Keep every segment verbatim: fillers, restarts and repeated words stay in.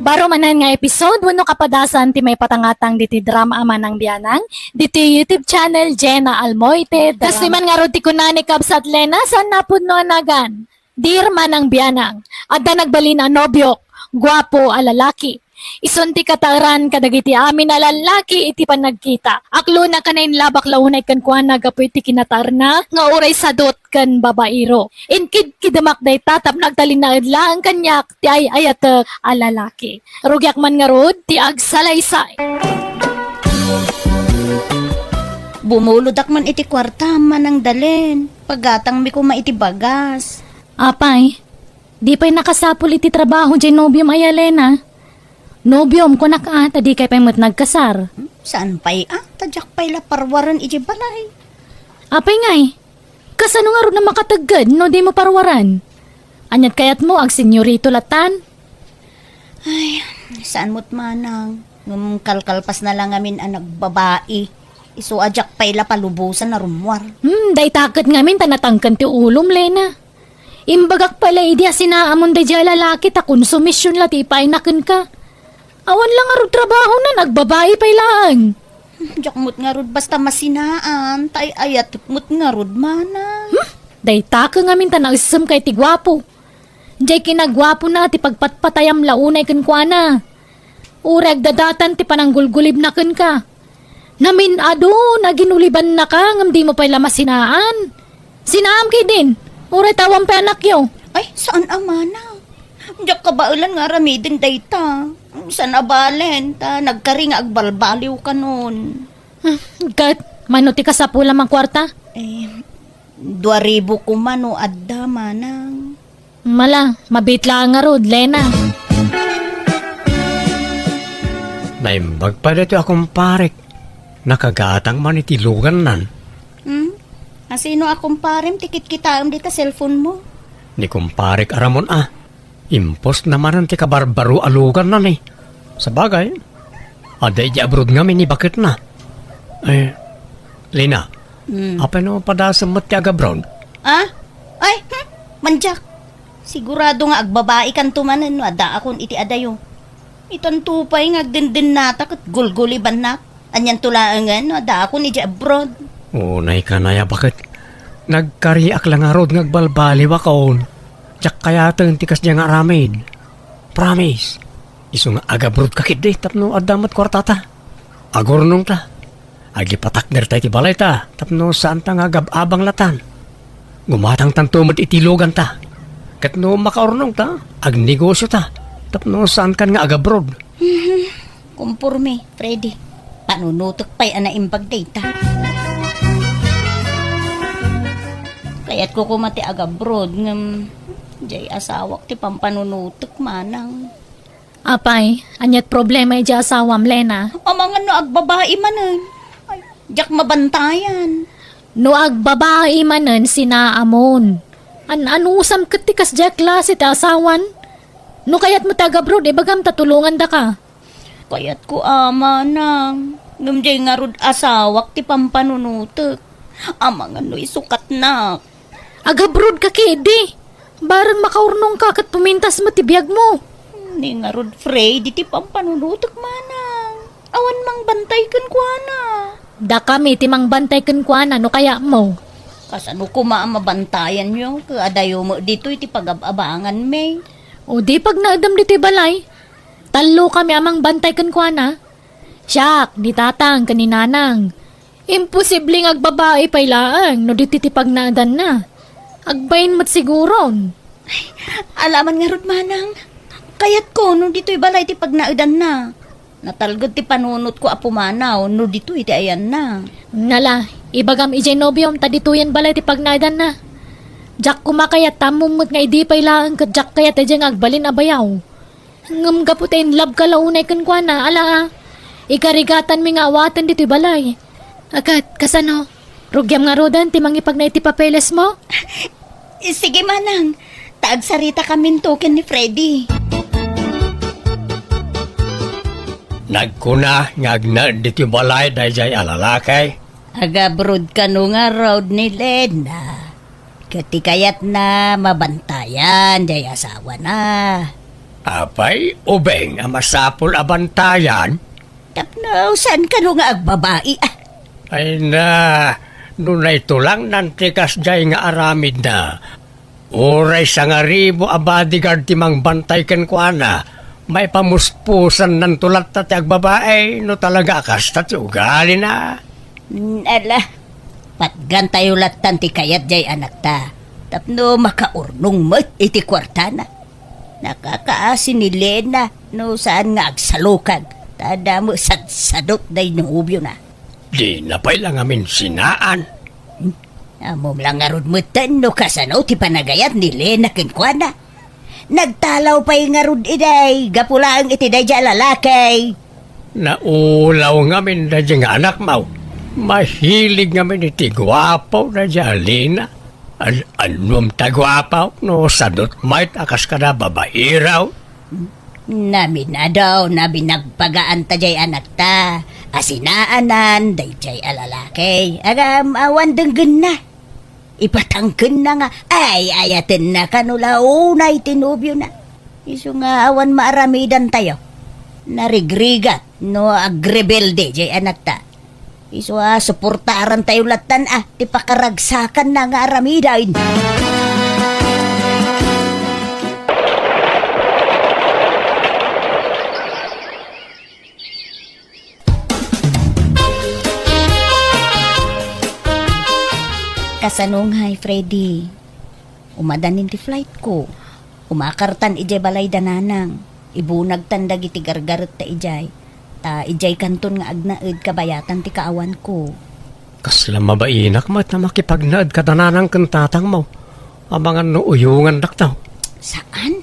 Baro manen nga episode wenno kapadasan ti maipatangatang diti drama a Manang Bianang, diti YouTube channel Jena Almoite. Kasdiay man ngarud ti kuna ni Kabsat Lena, saan napudno a nagan. Dear Manang Bianang, adda nagbalin a nobiok, guapo a lalaki. Isun ti kataeran kadagiti amin a lallaki iti panagkita. Aklona ken nainlabak la unay kenkuana gapu iti kinataerna nga uray sadot ken babaero. Inkidkidemak dayta tapno agtalinaed laeng kaniak ti ay-ayatek a lalaki. Rugiak man ngarud ti agsalaysay. Bumulodak man iti kuartam, Manang Dalen. Pagatangmi koma iti bagas. Apay, di pay nakasapul iti trabaho jay nobiom a Lena? Nobiom, kunak a, ta dikay pay met nagkasar. Hmm, saan pay a? Ta diak pay la parwaren iti balay. Apay ngay, kasano ngarud a makategged no dimo parwaren? Aniat kayatmo, agsenyorito latan? Ay, saan met manang. Ngem kalkalpasna la ngamin a nagbabai. Isu a diak pay la palubosan a rummuar. Hmm, dayta ket ngamin ta natangken ti ulom, Lena. Imbagak pay la idi a sinaamon daydiay a lalaki ta konsumision la ti ipaayna kenka. Awan la ngarud trabahona, nagbabai pay laeng. Diak met ngarud basta masinaan, ta ay-ayatek met ngarud manang. Hmm? Dayta ket ngamin ta naessem kay ti guapo. Jay kinaguapona ti pagpatpatayam la unay kenkuana. Uray agdadatan ti pananggulgulibna kenka. Namin-adon a ginulibannaka ngem dimo pay la masinaan. Sinaam ketdin, uray ta awan pay anakyo. Ay, saan a manang. Diak kabaelan nga aramiden dayta. Saan a balen, ta nagkari nga agbalbaliwkanon. Hmm, ket, mano ti kasapulam a kuarta? Eh, dua ribu koma no adda, manang. Mala, mabiit laeng ngarud, Lena. Naimbag pay daytoy a kumparek. Nakagatang man iti lugannan. Hmm? Asino a kumparem ti kitkitaem dita cellphone mo? Ni kumparek a Ramon a. Impostna manen ti kabarbaro a luganna ni. Sabagay, adda idiay abroad ngamin ni baketna. Eh, Lena, Hmm. apay no padasem met ti agabroad? Ah? Ay, hmm, mandiak. Sigurado nga agbabaikanto manen no addaakon iti adayo. Itanto pay nga agdendennata ket gulgulibannak. Anianto laengen no addaakon idiay abroad? Unay kanay a baket. Nagkariak la ngarud nga agbalbaliwakon. Diak kayaten ti kasdiay nga aramid. Promise. Isu nga agabroadka ketdi tapno adda met kuartata. Agurnongta. Agipatakderta iti balayta tapno saanta nga agab-abang latan. Gumatangtanto met iti luganta. Ket no makaurnongta, agnegosiota tapno saankan nga agabroad. Komporme, Freddy. Panunotek pay a naimbag dayta. Kayatko koma ti agabroad ngem diay asawak ti pampanunotek manang. Apay, aniat problema idiay asawam, Lena? Amangan no agbabai manen. Ay, diak mabantayan. No agbabai manen, sinaamon. An-anusam ket ti kasdiay a klase ti asawan? No kayatmo ti agabroad, ibagam ta tulongandaka. Kayatko a manang, ngem diay ngarud asawak ti pampanunotek. Amangan no isukatnak. Agabroadka ketdi. Bareng makaurnongka ket pumintas met ti biagmo. Ni ngarud, Freddy, ti pampanunotek manang. Awan mangbantay kenkuana. Dakami ti mangbantay kenkuana no kayatmo. Kasano koma a mabantayanyo ket adayo met ditoy ti pagab-abanganmi? O di pagnaedem ditoy balay. Tallokami a mangbantay kenkuana. Siak, ni tatang, ken ni nanang. Imposible nga agbabai pay laeng no ditoy ti pagnaedanna. Agbain met siguron. Ay, ala man ngarud manang. Kayatko no ditoy balay ti pagnaedanna. Natalged ti panunotko a pumanaw no ditoy ti ayanna. Nala, ibagam idiay nobiom ta ditoyen balay ti pagnaedanna. Diak koma kayat ta ammom met nga idi pay laeng ket diak kayat idiay nga agbalin a bayaw. Ngem gapu ta in love ka la unay kenkuana, ala a. Igarigatanmi nga awaten ditoy balay. A ket, kasano? Rugiam ngaruden ti mangipagna iti papelesmo? Sige, manang. Ta agsarita kaminto ken ni Freddy. Nagkuna nga agnaed ditoy balay daydiay a lalaki. Agabroad kano ngarud ni Lena. Ket ti kayatna, mabantayan jay asawana. Apay, ubing a masapul a bantayan? Tapno saan kano nga agbabai, ah? Ay na, no naitulangnan ti kasdiay nga aramidna, uray sangaribu a bodyguard ti mangbantay kenkuana, maipamuspusannanto latta ti agbabai no talaga a kasta ti ugalina. Mm, ala, patgantayo lattan ti kayat jay anakta, tapno makaurnong met iti kuartana. Nakakaasi ni Lena no saan nga agsalukag, ta adda met sadsadot day nobiona. Dina pay la ngamin sinaan. Hmm? Ammom la ngarud metten no kasano ti panagayat ni Lena kenkuana. Nagtalaw pay ngarud idiay, gapu laeng iti daydiay a lalaki. Naulaw ngamin daydiay nga anakmo. Mahilig ngamin iti guapo daydiay a Lena. An-, annom ta guapo no sadot met a kas kada babairaw. Naminado, nabinagpagaan ta jay anakta. Asinaanan daydiay a lalaki. Agam awan denggenna. Ipatangkenna nga ay-ayatenna kano la unay ti nobiona. Isu nga awan maaramidantayo. Narigrigat no agrebelde jay anakta. Isu a suportarantayo lattan a ti pakaragsakanna nga aramiden. Kasano ngay, Freddy? Umadanin ti flight ko. Umakartan idiay balay da nanang. Ibunagtan dagiti gargaretta idiay. Ta idiay kanton nga agnaed kabayatan ti kaawan ko. Kasla mabainak met a makipagnaed kada nanang ken tatangmo. Amangan no uyongandak taw. Saan?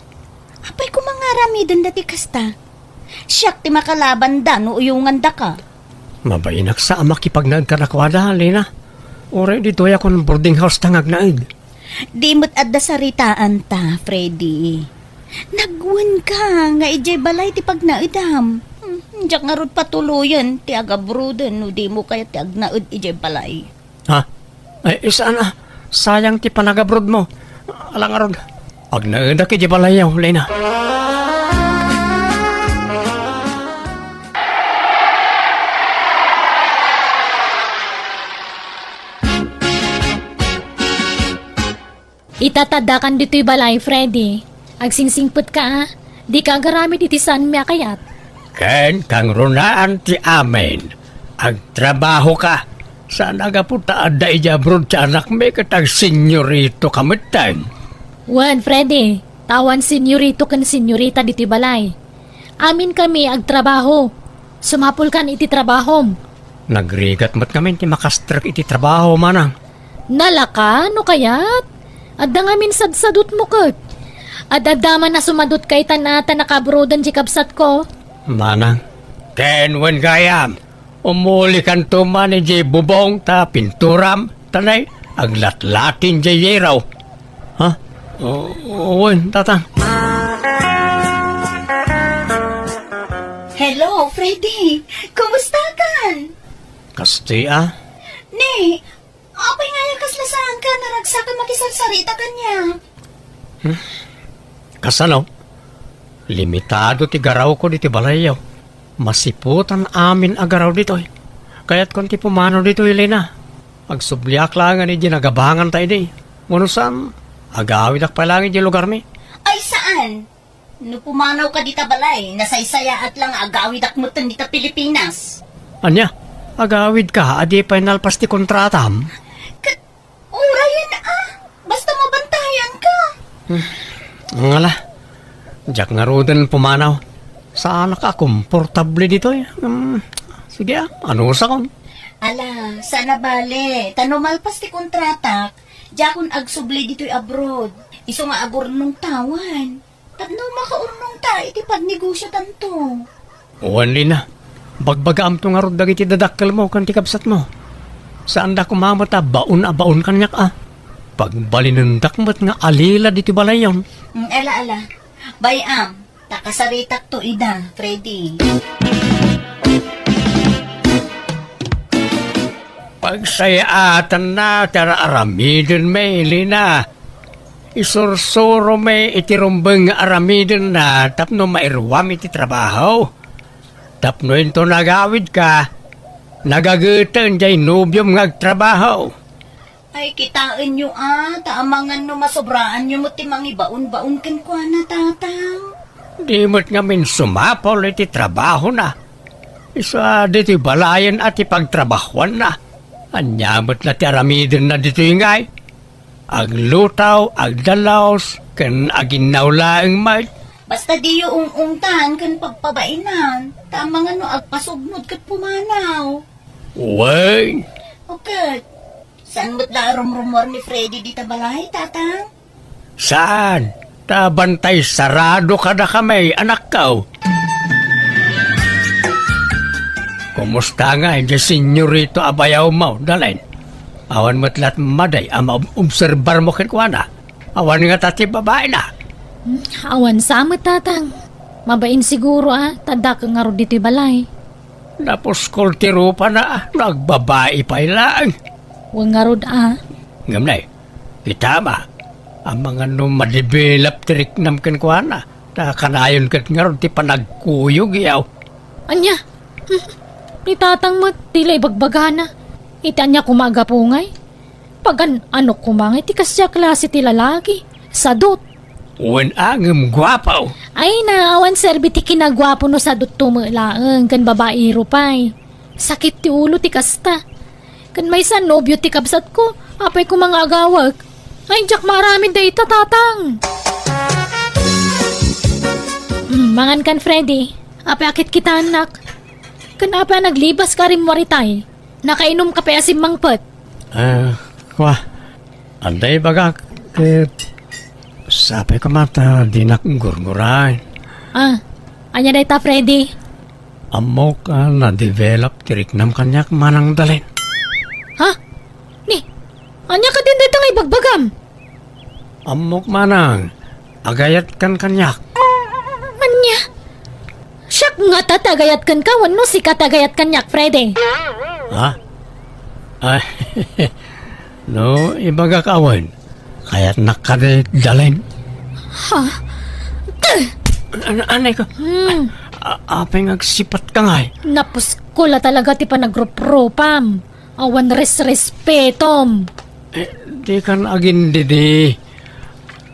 Apay koma nga aramiden dati kasta? Siak ti makalabanda no uyongandaka. Mabainak sa a makipagnaed kadakuada, Lena. Uray ditoy a kon boarding house ta nga agnaed. Di met adda saritaanta, Freddy. Nagwenka nga idiay balay ti pagnaedam. Hmm, diak ngarud patuloyen ti agabroden no dimo kayat ti agnaed idiay balay. Ha? Ay, saan a? Sayang ti panagabrodmo. Ala ngarud, agnaedak idiay balayyo, Lena. Itatadakan ditoy balay, Freddy. Agsingsingpetka, a. Dika agaramid iti saanmi a kayat. Ken kangrunaan ti amin. Agtrabahoka. Saan a gapu ta adda idiay abroad ti anakmi ket agsenyoritoka metten. Wen, Freddy, ta awan senyorito ken senyorita ditoy balay. Aminkami agtrabaho. Sumapulkan iti trabahom. Nagrigat met ngamin ti makastrek iti trabaho, manang. Nalaka, no kayat? Adda ngamin sadsadotmo ket. Ad-adda man a sumadotka itan a ta nakaabrodan ti kabsatko. Manang, ken wen gayam, umulikanto man idiay bubong ta pinturam, ta nay, aglatlatin diay yero. Ha? O, wen, tatang. Hello, Freddy. Kumusta kan? Kasti, a? Ni, apay nga aya kasla saanka a naragsak a makisarsarita kaniak? Hmm? Kasano? Limitado ti garawko ditoy balayyo. Masiputan amin a garaw ditoy. Kayatkon ti pumanaw ditoy, Lena. Agsubliak laengen idiay nagabanganta idi. Wenno saan, agawidak pay laeng idiay lugarmi. Ay, saan? No pumanawka dita balay, nasaysayaat la nga agawidak metten dita Pilipinas. Ania? Agawidka a di pay nalpas ti kontratam? Ket urayen a, basta mabantayanka. Hmm. Ngala, diak ngaruden pumanaw. Saanak a komportable ditoy. Hmm. Sige a, anusakon. Ala, saan a bale, ta no malpas ti kontratak, diakon agsubli ditoy abroad. Isu nga agurnongtawan. Tapno makaurnongta iti pagnegosiotanto. Wen, Lena, bagbagaamto ngarud dagiti dadakkelmo ken ti kabsatmo. Saanda koma met a baon a baon kaniak a. Pagbalinendak met nga alila ditoy balayyon. Mm, ala, ala. Bay-am, ta kasaritakto ida, Freddy. Pagsayaatanna ti ar-aramiden, Lena. Isursuromi iti rumbeng nga aramidenna tapno mairuam iti trabaho. Tapno inton agawidka, nagageten jay nobiom nga agtrabaho. Ay, kitaenyo a, ta amangan no masobraanyo met ti mangibaon-baon kenkuana, Tatang. Di met ngamin sumapul iti trabahona. Isu a ditoy balayen a ti pagtrabahuanna. Ania met la ti aramidenna ditoy ngay? Aglutaw, agdalus, ken aginnaw laeng met. Basta diyo ung-ungtan ken pagpabainan, ta amangan no agpasugnod ket pumanaw. Wen. O ket, saan met la a rumrumuar ni Freddy dita balay, Tatang? Saan? Ta bantay sarado kadakami, anakko. Kumusta ngay diay senyorito a bayawmo, Dalen? Awan met la't madi a maobserbarmo kenkuana? Awan ngata ti babaina? Hmm, awan sa met, Tatang. Mabain siguro a, ta dakkel ngarud ditoy balay. Napuskol ti rupana, no agbabai pay laeng. Wen ngarud a. Ngem nay, kitam a, amangan no madevelop ti riknam kenkuana, ta kanayon ket ngarud ti panagkuyog, yaw. Ania? Hmm. Ni Tatang met, ti la ibagbagana. Iti ania koma a gapu ngay? Pagan-anok koma ngay ti kasdiay a klase ti lalaki. Sadut. Wen a, ngem guapo. Ay na, awan serbi ti kinaguapo no sadutto met laeng ken babaero pay. Sakit ti ulo ti kasta. Ken maysa, nobio ti kabsatko. Apay koma nga agawek? Ay, diak maaramid dayta, Tatang. Mm, mangan kan, Freddy. Apay a kitkitaennak? Ken apay a naglibaska a rimmuar itay? Nakainumka pay a simmangpet? Ah, kua. Adda ibagak, ket sapay koma ta dinak gurguray. Ah, ania dayta, Freddy? Ammok a nadevelop ti riknam kaniak, Manang Dalen. Ha? Ni, ania kadin dayta nga ibagbagam? Ammok, Manang, agayatkan kaniak. Ania? Siak ngata ti agayatkenka wenno sika ti agayat kaniak, Freddy? Ha? Ay, no, ibagak awan. Kayatnak kadi, Dalen. Ha? An-, anay ko. Hmm. A-, apay nga agsipatka ngay? Napuskol a talaga ti panagruprupam. Awan resrespetom. Eh, dikan agindidi.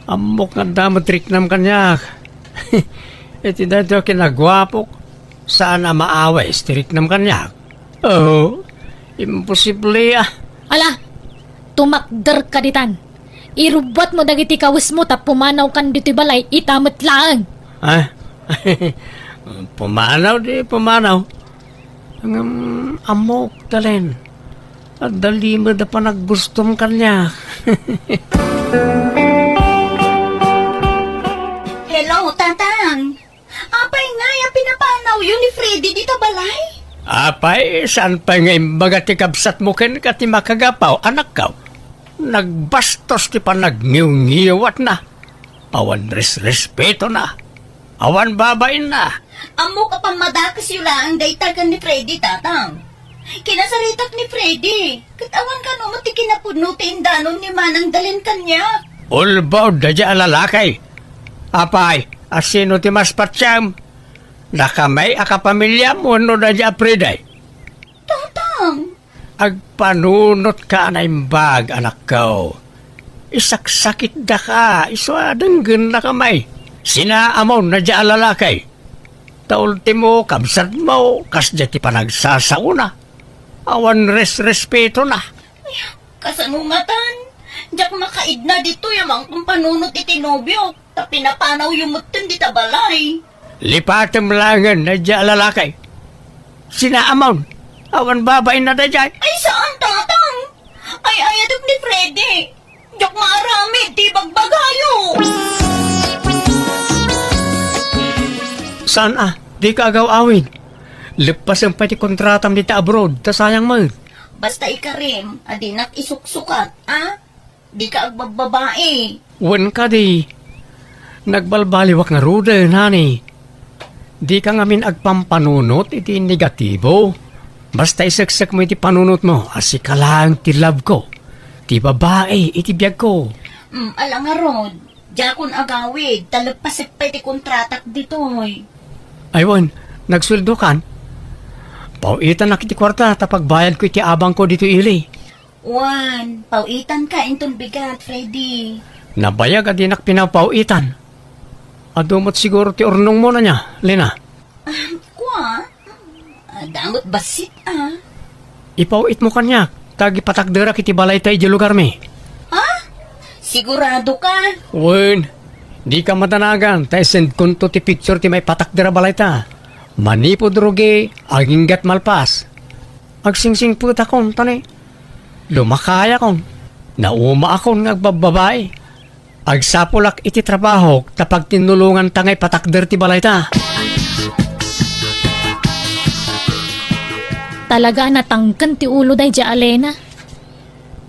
Ammok nga adda met ti riknam kaniak. Iti daytoy a kinaguapok, saan a maawis ti riknam kaniak? Oh, imposible a. Ala, tumakderka ditan. Irubbuatmo dagiti kawesmo ta pumanawkan ditoy balay ita met laeng. Ah? Pumanaw di pumanaw. Ngem ammok, Dalen. Adda limed a panaggustom kaniak. Hello, Tatang. Apay ngay a pinapanawyo ni Freddy dita balay? Apay, saan pay nga imbaga ti kabsatmo kenka ti makagapu, anakko? Nagbastos ti panagngiwngiwatna. Awan resrespetona. Awan babainna. Ammok a pammadakesyo laeng dayta ken ni Freddy, Tatang. Kinasaritak ni Freddy, ket awan kano met ti kinapudno ti indanon ni Manang Dalen kaniak. Ulbod daydiay a lalaki. Apay, asino ti mas patiem? Dakami a kapamiliam wenno daydiay a Freddy? Tatang. Agpanunotka a naimbag, anakko. Isaksakitdaka, isu a denggennakami. Sinaamon daydiay a lalaki. Ta ultimo, kabsatmo, kasdiay ti panagsasaona. Awan resrespetona. Ay, kasano ngatan? Diak makaidna ditoy a mangpampanunot iti nobiok, ta pinapanawyo metten dita balay. Lipatem laengen daydiay a lalaki. Sinaamon, awan babainna daydiay. Ay, saan, Tatang. Ay-ayatek ni Freddy. Diak maaramid ti bagbagayo. Saan a? Dika agaw-awid. Leppasem pay ti kontratam dita abroad, ta sayang met. Basta ikarim a dinak isuksukat, a? Dika agbabbabai. Wen kadi, nagbalbaliwak ngaruden, honey. Dika ngamin agpampanunot iti negatibo. Basta iseksekmo iti panunotmo a sika laeng ti love ko, ti babai iti biagko. Mm, ala ngarud. Diakon agawid, ta leppaset pay ti kontratak ditoy. Ay wen, nagsueldokan? Paw-itanak iti kuarta ta pagbayadko iti abangko ditoy ili. Wen, paw-itanka inton bigat, Freddy. Nabayag a dinak pinapaw-itan. Adu met siguro ti urnongmo ania, Lena? Ah, kua? Ah, dangot bassit, ah. Ipaw-itmo kaniak, ta agipatakderak iti balayta idiay lugarmi. Ha? Sigurado ka? Wen, dika madanagan, ta isendkonto ti picture ti maipatakder a balayta. Manipud rugi, aginggat malpas. Agsingsingpetakon, ta ni, lumakayakon. Naumaakon nga agbabbabai. Agsapulak iti trabahok ta pagtinnulonganta nga ipatakder ti balayta. Talaga a natangken ti ulo daydiay a Lena.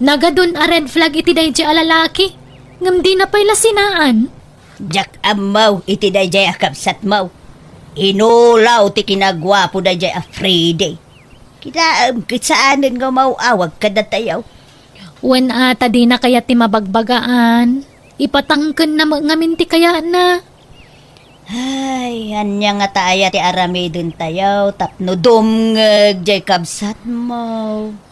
Nagadun a red flag iti daydiay a lalaki, ngem dina pay la sinaan. Diak ammo iti daydiay a kabsatmo. Inulaw ti kinaguapo daydiay a Freddy. Kitaem ket saanen nga umaw-awag kadatayo. Wen a, ta dina kayat ti mabagbagaan. Ipatangkenna met ngamin ti kayatna. Ay, ania ngata aya ti aramidentayo tapno dumngeg diay kabsatmo?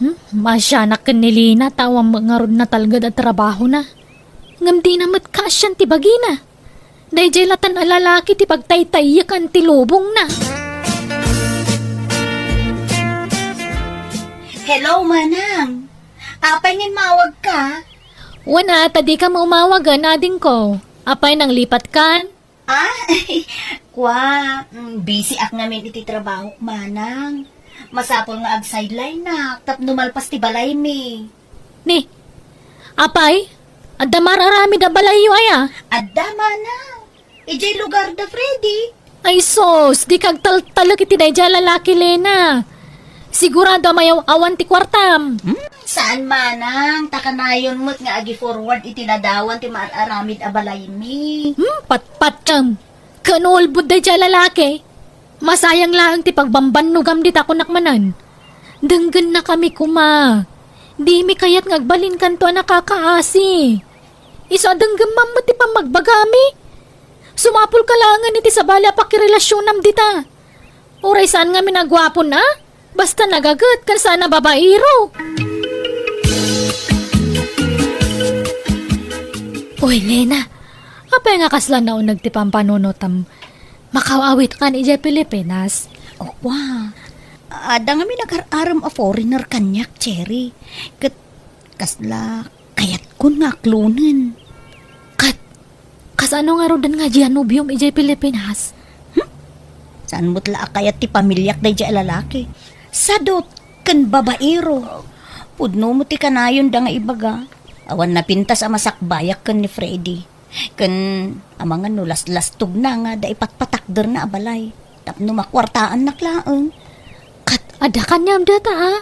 Hmm? Maasianak ken ni Lena ta awan met ngarud natalged a trabahona. Ngem dina met kaasian ti bagina. Daydiay latan a lalaki ti pagtaytayek ti lubongna. Hello, Manang. Apay nga immawagka? Wen a, ta dika met umawagen, adingko. Apay, nanglipatkan? Ah, kua, mm, busy ak ngamin iti trabahok, Manang. Masapul nga ag-sideline-ak tapno malpas ti balaymi. Ni, apay, adda mar-aramid a balayyo aya? Adda, Manang. Idiay lugar da Freddy. Ay sus, dika agtaltalek iti daydiay a lalaki, Lena. Sigurado a mayaw-awan ti kuartam. Hmm? Saan, Manang, ta kanayon met nga agi-forward iti ladawan ti mar-aramid a balaymi. Hmm, patpatiem. Ken ulbod daydiay a lalaki. Masayang laeng ti pagbambannogam dita, kunak manen. Denggennakami koma. Dimi kayat nga agbalinkanto a nakakaasi. Isu a denggemmam met ti pammagbagami. Sumapulka laengen iti sabali a pakirelasionam dita. Uray saan ngamin a guapon a, basta nagaget ken saan a babaero. Uy, Lena, apay nga kasla nauneg ti pampanunotam? Makaw-awitkan idiay Pilipinas? O, kua. Adda ngamin agar-arem a foreigner kaniak, Cherry. Ket kasla kayatkon nga aklonen. Ket, kasano ngaruden nga dia nobiom idiay Pilipinas? Hmm? Saan met la a kayat ti pamiliak daydiay a lalaki? Sadut ken babaero. Pudno met ti kanayonda nga ibaga. Awan napintas a masakbayak ken ni Freddy. Ken amangan no laslastogna nga adda ipatpatakderna a balay tapno makuartaannak laeng. Ket adda kaniam data, a?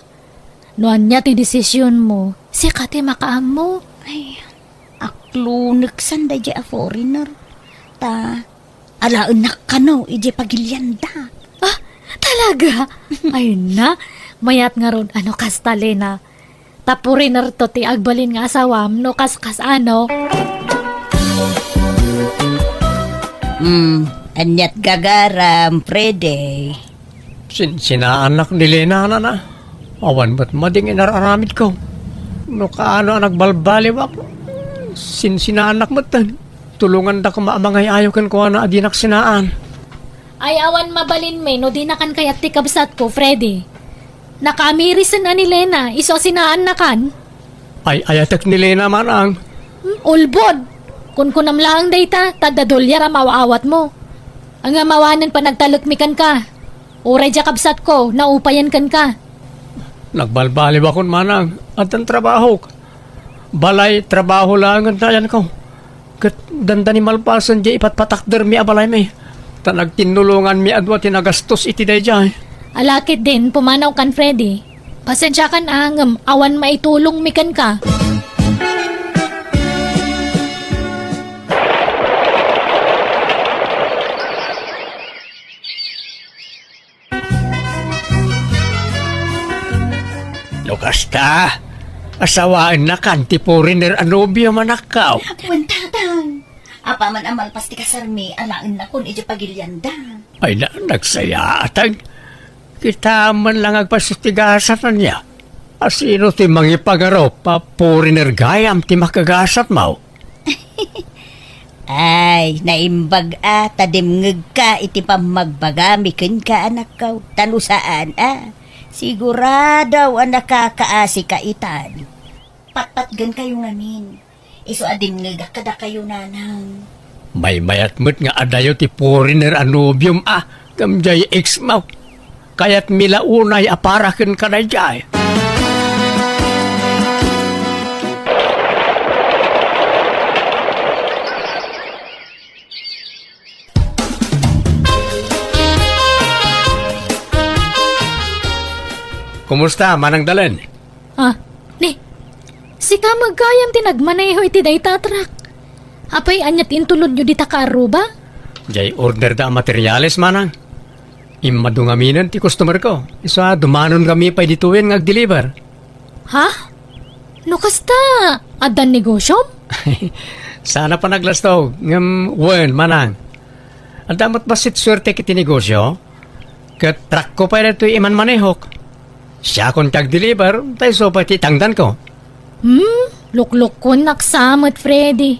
No ania ti desisionmo, sika ti makaammo. Ay, akloneksan daydiay a foreigner. Ta alaennak kano idiay pagilianda. Ah, talaga? Ay na, mayat ngarud a no kasta, Lena. Ta foreignerto ti agbalin nga asawam no kaskas-ano. Hmm, aniat gagaram, Freddy? Sin-, sinaannak ni Lena, nana. Awan met mading inar-aramidko. No kaano a nagbalbaliwak, sinsinaannak metten. Tulonganda koma a mangay-ayo kenkuana a dinak sinaan. Ay, awan mabalinmi no dinakan kayat ti kabsatko, Freddy. Nakaamirisen a ni Lena, isu a sinaannakan. Ay, ayatek ni Lena, manang. Hmm, ulbod! Kunkunam laeng dayta, ta adda dolyar a maaw-awatmo. Ania, awanen panagtalekmi kenka. Uray dia kabsatko, naupayen kenka. Nagbalbaliwakon, manang. Addan trabahok. Balay, trabaho laengen ti ayanko. Ket dandani malpasen diay ipatpatakdermi a balaymi, ta nagtinnulonganmi a dua ti nagastos iti daydiay. Ala ketdin, pumanawkan, Freddy. Pasensiakan a, ngem awan maitulongmi kenka. No kasta, Asawaennakan ti foreigner a nobiom, anakko. Wen, tatang. Apaman a malpas ti kasarmi, alaennakon iti pagilianda. Ay na, nagsayaatag. Kita man lang agpasus ti gasat, ania? Asino ti mangipagarup a foreigner gayam ti makagasatmo? Ay, naimbag a ta dimngegka iti pammagbagami kenka, anakko. Ta no saan a, sigurado a nakakaasika itan. Patpatgenkayo ngamin. Isu a dimngegak kadakayo, nanang. Maymayat met nga adayo ti foreigner a nobiom a, ngem jay ex-mo. Kayatmi la unay a para kenka daydiay. Kumusta, Manang Dalen? Ah, ni, sika met gayam ti nagmaneho iti dayta a truck. Apay, ania ti intulodyo dita kaarruba? Jay order da a materiales, manang. Immadu ngaminen ti customer ko. Isu a dumanon kami pay ditoyen nga agdeliver. Ha? No kasta, addan negosyom? Saan a panaglastog, ngem wen, manang. Adda met bassit suerte iti negosyo. Ket truckko pay daytoy imanmanehok. Siakon ti agdeliver, ta isu pay ti itangdanko. Hmm, luklukkonnak sa met, Freddy.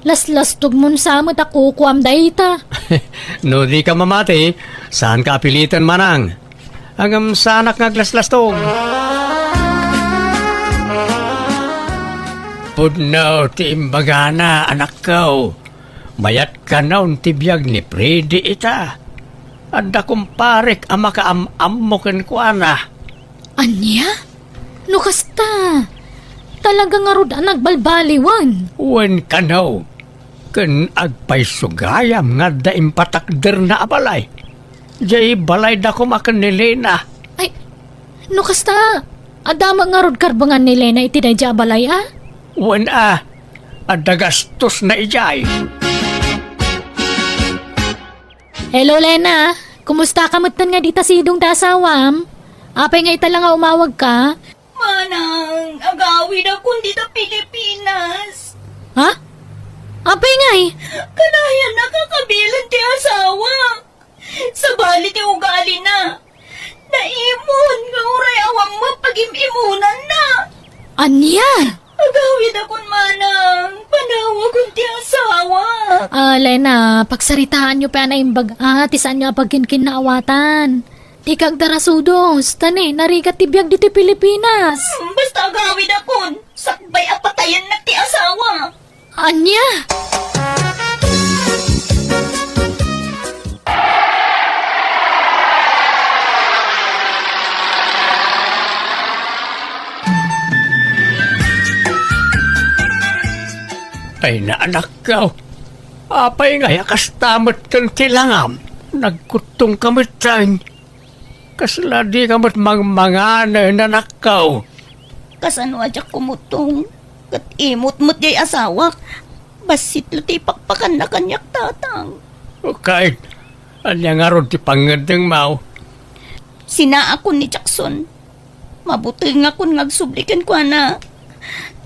Laslastogmon sa met a kukuam dayta. No dika mamati, saanka a piliten, manang. Ngem saanak nga aglaslastog. Pudno ti imbagana, anakko. Mayat kanon ti biag ni Freddy ita. Adda kumparek a makaam-ammo kenkuana. Ania? No kasta, talaga ngarud a nagbalbaliwen. Wen kano, ken agpayso gayam nga adda impatakderna a balay. Jay balayda koma ken ni Lena. Ay, no kasta, adda met ngarud karbengan ni Lena iti daydiay a balay, a? Wen a, adda gastosna idiay. Hello, Lena. Kumusta ka metten nga dita sidong ti asawam? Apay nga ita la nga umawagka? Manang, agawidakon dita Pilipinas. Ha? Apay ngay? Kanayan nakakabilen ti asawa. Sabali ti ugalina. Naimon nga uray awan met pagim-imonanna. Ania? Agawidakon, manang, panawakon ti asawa. Ah, Lena, pagsaritaanyo pay a naimbag a ti saanyo a pagkinkinnaawatan. Dika agdarasudos, ta ni, narigat ti biag ditoy Pilipinas. Hmm, basta agawidakon, sakbay a patayennak ti asawa. Ania? Ay, naanakko. Apay ngay a kasta met ken ti langam? Nagkuttongka metten. Kasla dika met mangmangan, anakko? Kasano a diak kumuttong? Ket imot met jay asawak. Bassit la ti ipakpakanna kaniak, tatang. Kayat, ania ngarud ti pangngeddengmo? Sinaakon ni Jackson. Mabutengakon nga agsubli kenkuana.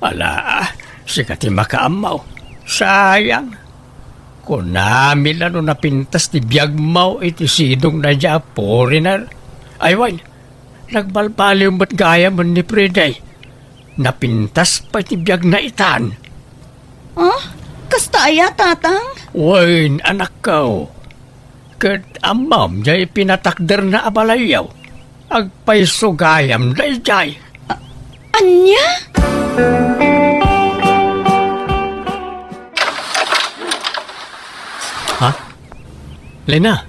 Ala, sika ti makaammo. Sayang. Kunami la no napintas ti biagmo iti sidong daydiay a foreigner. Ay, wen, nagbalbaliw met gayam ni Freddy. Napintas pay ti biagna itan. Ah? Kasta aya, tatang? Wen, anakko. Ket ammom, jay pinatakderna a balayyo. Agpayso gayam daydiay. A-, ania? Ha? Lena,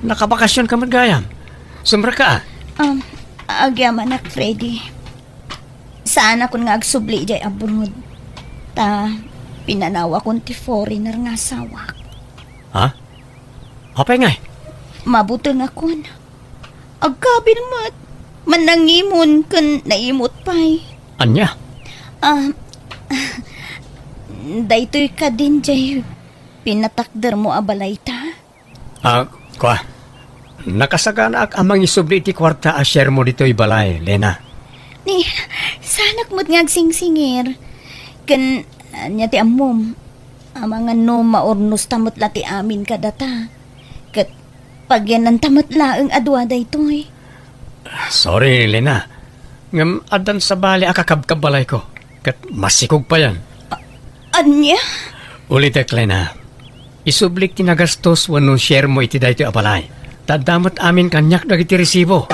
nakabakasionka met gayam? Sumrekka? Um, agyamanak, Freddy. Saanakon nga agsubli idiay abroad. Ta, pinanawakon ti foreigner nga asawak. Ha? Apay ngay? Mabutengakon. Agkabil met. Mannangimon ken naimot pay. Ania? Ah, daytoy kadin jay pinatakdermo a balayta? Ah, kua. Nakasaganaak a mangisubli iti kuarta a sharemo ditoy balay, Lena. Ni, sa, Anak met nga agsingsingir. Ken, ania ti ammom? Amangan no maurnosta met la ti amin kadata. Ket pagyannanta met laeng a dua daytoy. Sorry, Lena. Ngem addan sabali a kakabkabbalayko. Ket masikog payen. A-, ania? Ulitek, Lena. Isublik ti nagastos wenno share mo iti daytoy a balay. Ta adda met amin kaniak dagiti resibo.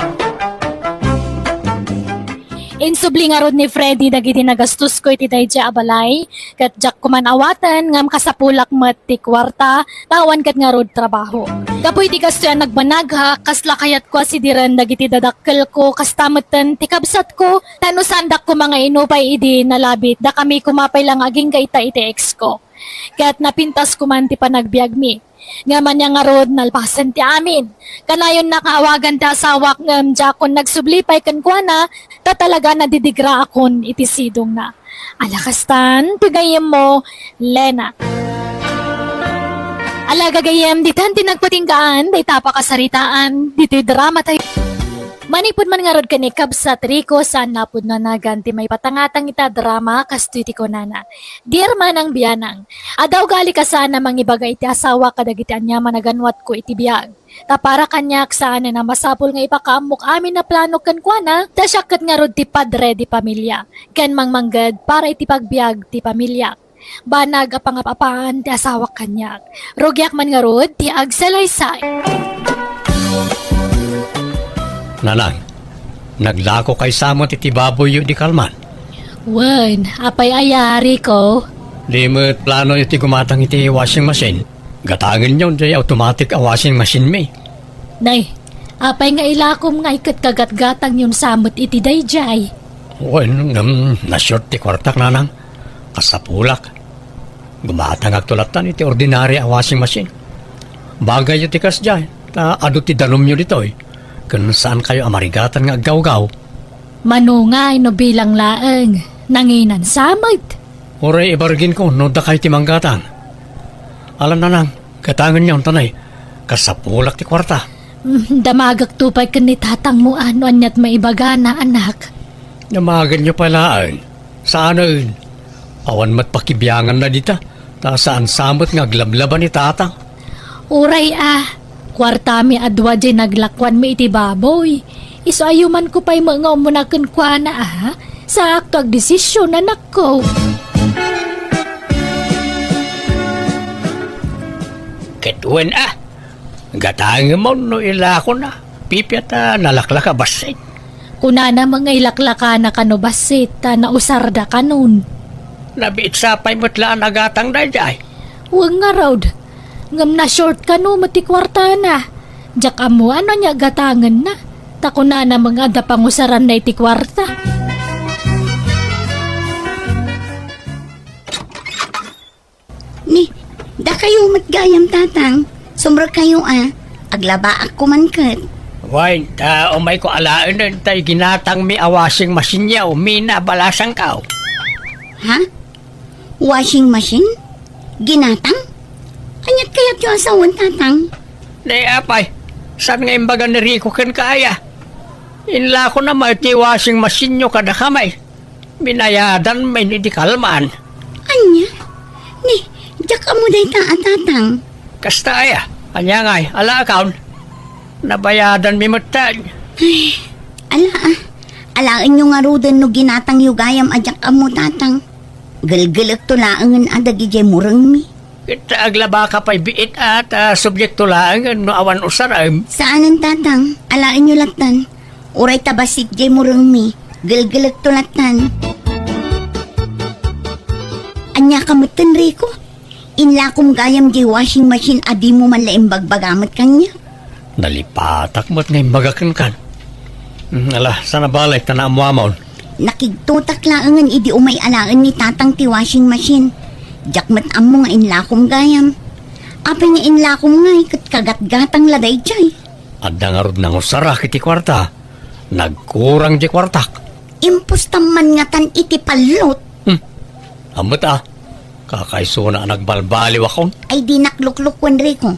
Insubli ngarud ni Freddy dagiti nagastosko iti daydiay a balay, ket diak koman awaten ngem kasapulak met ti kuarta, ta awan ket ngarud trabaho. Gapu iti kastoy a nagbanagak, kasla kayatko a sidiren dagiti dadakkelko, kasta metten ti kabsatko, ta no saandak koma nga inupay idi nalabit, dakami koma pay la nga agingga ita iti exko. Ket napintas koman ti panagbiagmi. Ngem ania ngarud, nalpasen ti amin. Kanayonnak a awagan ti asawak ngem diakon nagsubli pay kenkuana, ta talaga nadidigraakon iti sidongna. Ala kastan, ti gayyemmo, Lena. Ala gagayyem, ditan ti nagpatinggaan dayta a pakasaritaan ditoy drama tayo. Manipud man ngarud ken ni Kabsat Rico, saan napudno a nagan ti maipatangatang ita drama, kastoy ti kunana. Dear Manang Bianang, adda ugali kasaan a mangibaga iti asawak kadagiti aniaman a ganwatko iti biag. Ta para kaniak, saanen a masapul nga ipakaammok amin a plano kenkuana, ta siak ket ngarud ti padre di pamilia, ken mangmangged para iti pagbiag ti pamiliak. Banag a pangap-apaan ti asawak kaniak. Rugiak man ngarud ti agsalaysay. Nanang, naglako kay sa met iti baboyyo idi kalman? Wen, apay aya, Rico? Di met planoyo ti gumatang iti washing machine? Gatangenyo diay automatic a washing machine mi. Nay, apay nga ilakom ngay ket kagatgatangyon sa met iti daydiay? Wen, ngem na-short ti kuartak, Nanang. Kasapulak. Gumatangakto lattan iti ordinary a washing machine. Bagayyo ti kasdiay, ta adu ti danumyo ditoy, ken saankayo a marigatan nga aggawgaw. Mano ngay no bilang laeng, nanginan sa met? Uray ibarginko no dakay ti manggatang. Ala, Nanang, gatangenyon ta nay, kasapulak ti kuarta. Mm, damagakto pay ken ni tatangmo a no aniat maibagana, anak. Damagenyo pay laeng. Saanen. Awan met pakibianganna dita, ta saan sa met nga aglablaba ni tatang. Uray a, kuartami a dua diay naglakuanmi iti baboy. Isu a yumanko pay met nga umuna kenkuana a, saakto agdesisyon, anakko. Ket wen a, gatangemon no ilakona, pipia ta nalaklaka bassit. Kunana met nga ilaklakana kano bassit ta nausarda kanon. Nabiit sa pay met la a nagatang daydiay. Wen ngarud, ngem na-short kano met ti kuartana. Diak ammo no ania gatangenna, ta kunana met nga adda pangusaranna iti kuarta. Ni, dakayo met gayam, tatang. Sumrekkayo a. Aglabaak koman ket. Wen, ta umayko alaenen tay ginatangmi a washing machine-yo, mina balasangko. Ha? Washing machine? Ginatang? Aniat kayatyo a sawen, tatang? Ni apay, saan nga imbaga ni Rico kenka aya? Inlakona met ti washing machine-yo kadakami. Binayadan met idi kalman. Ania? Ni, diak ammo dayta a, tatang. Kasta aya, ania ngay, alaakon? Nabayadanmi metten. Ay, ala a. Alaenyo ngaruden no ginatangyo gayam a diak ammo, tatang. Gelgelekto laengen a dagidiay murengmi. Ket aglabaka pay biit a, ta subyekto laengen no awan usarem. Saanen, tatang. Alaenyo lattan. Uray ta bassit diay murengmi, gelgelekto lattan. Ania ka metten, Rico? Inlakom gayam diay washing machine a dimo man la imbagbaga met kaniak. Nalipatak met nga imbaga kenkan. Hmm, ala, saan a bale ta naammoamon. Nakigtotak laengen idi umay alaen ni tatang ti washing machine. Diak met ammo nga inlakom gayam. Apay nga inlakom ngay ket kagatgatang la daydiay? Adda ngarud nangusarak iti kuarta. Nagkurang diay kuartak. Impostam man ngatan iti pallot. Hmm. Ammet a. Kakaisuna a nagbalbaliwakon. Ay, dinak luklukuen, Rico.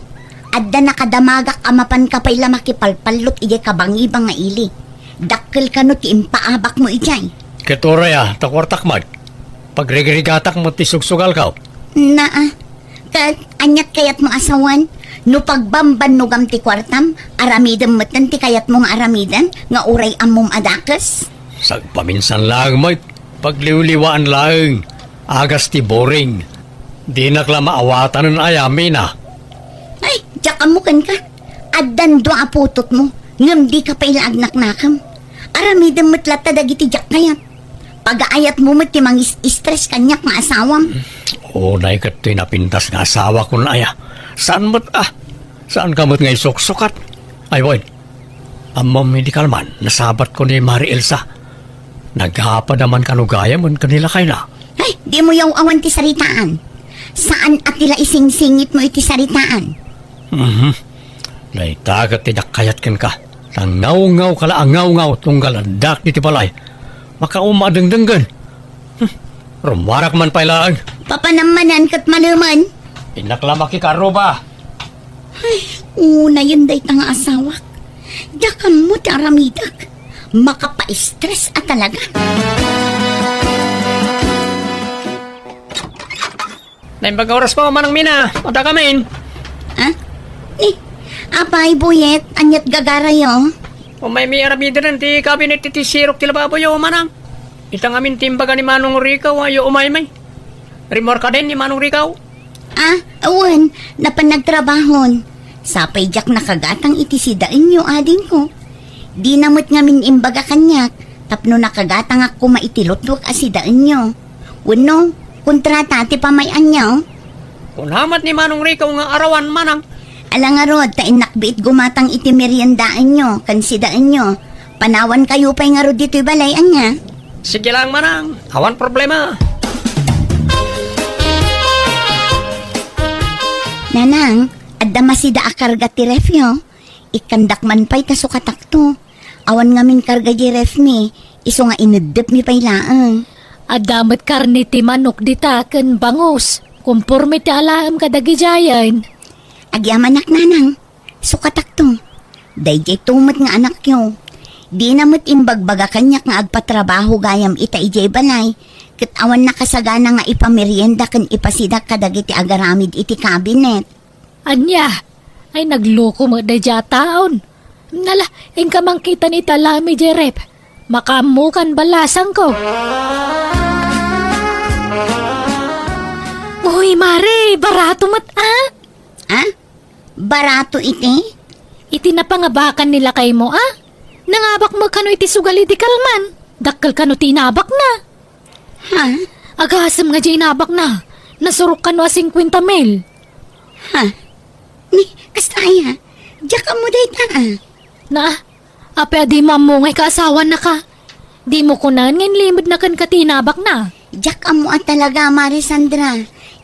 Adda nakadamagak a mapanka pay la makipalpallot idiay kabangibang nga ili. Dakkel kano ti impaabakmo idiay. Ket uray a, ta kuartak met. Pagrigrigatak met ti sugsugalko. Naa, ket aniat kayatmo a sawen? No pagbambannogam ti kuartam, aramidem metten ti kayatmo nga aramiden, nga uray ammom a dakes? Sagpaminsan laeng met, pagliwliwaan laeng, agas ti boring. Dinak la maawatanen aya, Mina. Ay, diak ammo kenka. Addan dua a putotmo, ngem dika pay la agnaknakem. Aramidem met latta dagiti diak kayat. Pagaayatmo met ti mangis-stress kaniak nga asawam. Unay ket toy napintas nga asawakon aya. Saan met a? Saanka met nga isuksukat? Ay, wen. Ammom idi kalman, nasabatko ni Mari Elsa. Nagapad a man kano gayamen ken ni lakayna. Ay, dimo yaw-awan ti saritaan. Saan a ti la isingsingitmo iti saritaan. Mhm. Dayta ket ti diak kayat kenka. Nangawngaw ka la a ngawngaw tunggal addak iti balay. Makauma a dengdenggen. Hmm. Rummuarak man pay laeng. Papanam manen ket malemen. Innak la makikaruba. Ay, unayen dayta nga asawak. Diak ammo ti aramidek. Makapa-stress a talaga. Naimbag nga oras pa, Manang Mina. Adda kamin. Ah? Ni, apay, Buyet, aniat gagarayo? Umaymi aramiden ti kabinet iti sirok ti lababoyo, Manang. Ita ngamin ti imbaga ni Manong Rico, ayo umaymi. Rimmuarka din ni Manong Rico? Ah, wen, napan nagtrabahon. Sapay diak nakagatang iti sidaenyo, adingko. Dina met ngamin imbaga kaniak, tapno nakagatangak koma iti lutwek a sidaenyo. Wenno, kontrata ti pamay-anyo? Kuna met ni Manong Rico nga arawan, Manang. Ala ngarud, ta innak biit gumatang iti meriendaenyo ken sidaenyo. Panawankayo pay ngarud ditoy balay, ania? Sige lang, Manang. Awan problema. Nanang, adda masida a karga ti refyo. Ikkandak man pay ta sukatakto. Awan ngamin karga di refmi, isu nga ineddepmi pay laeng. Adda met karne ti manok dita ken bangus. Komporme ti alaem kadagidiayen. Agyamanak, Nanang. Sukatakto. Daydiay to met nga anakyo. Dina met imbagbaga kaniak nga agpatrabaho gayam ita idiay balay, ket awan nakasagana nga ipamerienda ken ipasidak kadagiti agaramid iti kabinet. Ania? Ay, nagloko met daydiay a taon. Nala, inka mangkita ni Talami, Jerep. Makaammokan balasangko. Uy, Mare, barato met, a? A? Barato iti? Iti napangabakan ni lakaymo, a? Nangabak met kano iti sugal idi kalman. Dakkel kano ti inabakna. Ha? Agasem nga diay inabakna. Nasurok kano a singkuenta mil. Ha? Ni, kasta aya? Diak ammo dayta, a? Na, apay a dimo ammo nga ikaasawanna ka? Dimo kunen nga inlimedna kenka ti inabakna? Diak ammo a talaga, Mare Sandra.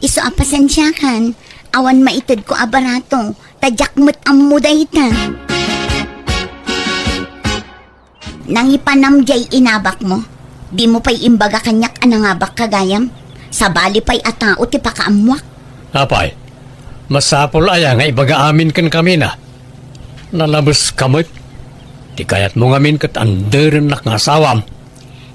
Isu a pasensiakan, awan maitedko a barato, ta diak met ammo dayta. Nangipanam diay inabakmo. Dimo pay imbaga kaniak a nangabakka gayam. Sabali pay a tao ti pakaammoak. Apay, masapul aya nga ibaga amin kenka, Mina? Nalabeska met. Ti kayatmo ngamin ket anderennak nga asawam.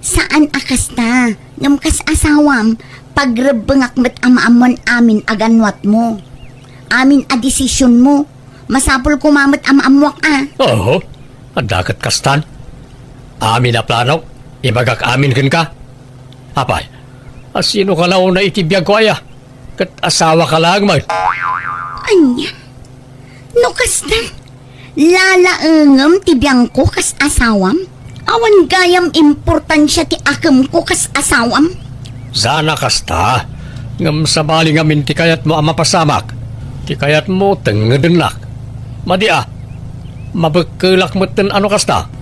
Saan a kasta, ngem kas asawam, pagrebbengak met a maammoan amin a gannuatmo. Amin a desisionmo. Masapul koma met a maammoak a. Oho, adda ket kastan. Amin a planok, ibagak amin kenka. Apay, a sino ka la unay iti biagko aya? Ket asawaka laeng met. Ania? No kasta, lalaengem ti biangko kas asawam? Awan gayam importansia ti akemko kas asawam? Saan a kasta, ngem sabali ngamin ti kayatmo a mapasamak, ti kayatmo tengedennak. Madi a, mabekkelak metten a no kasta.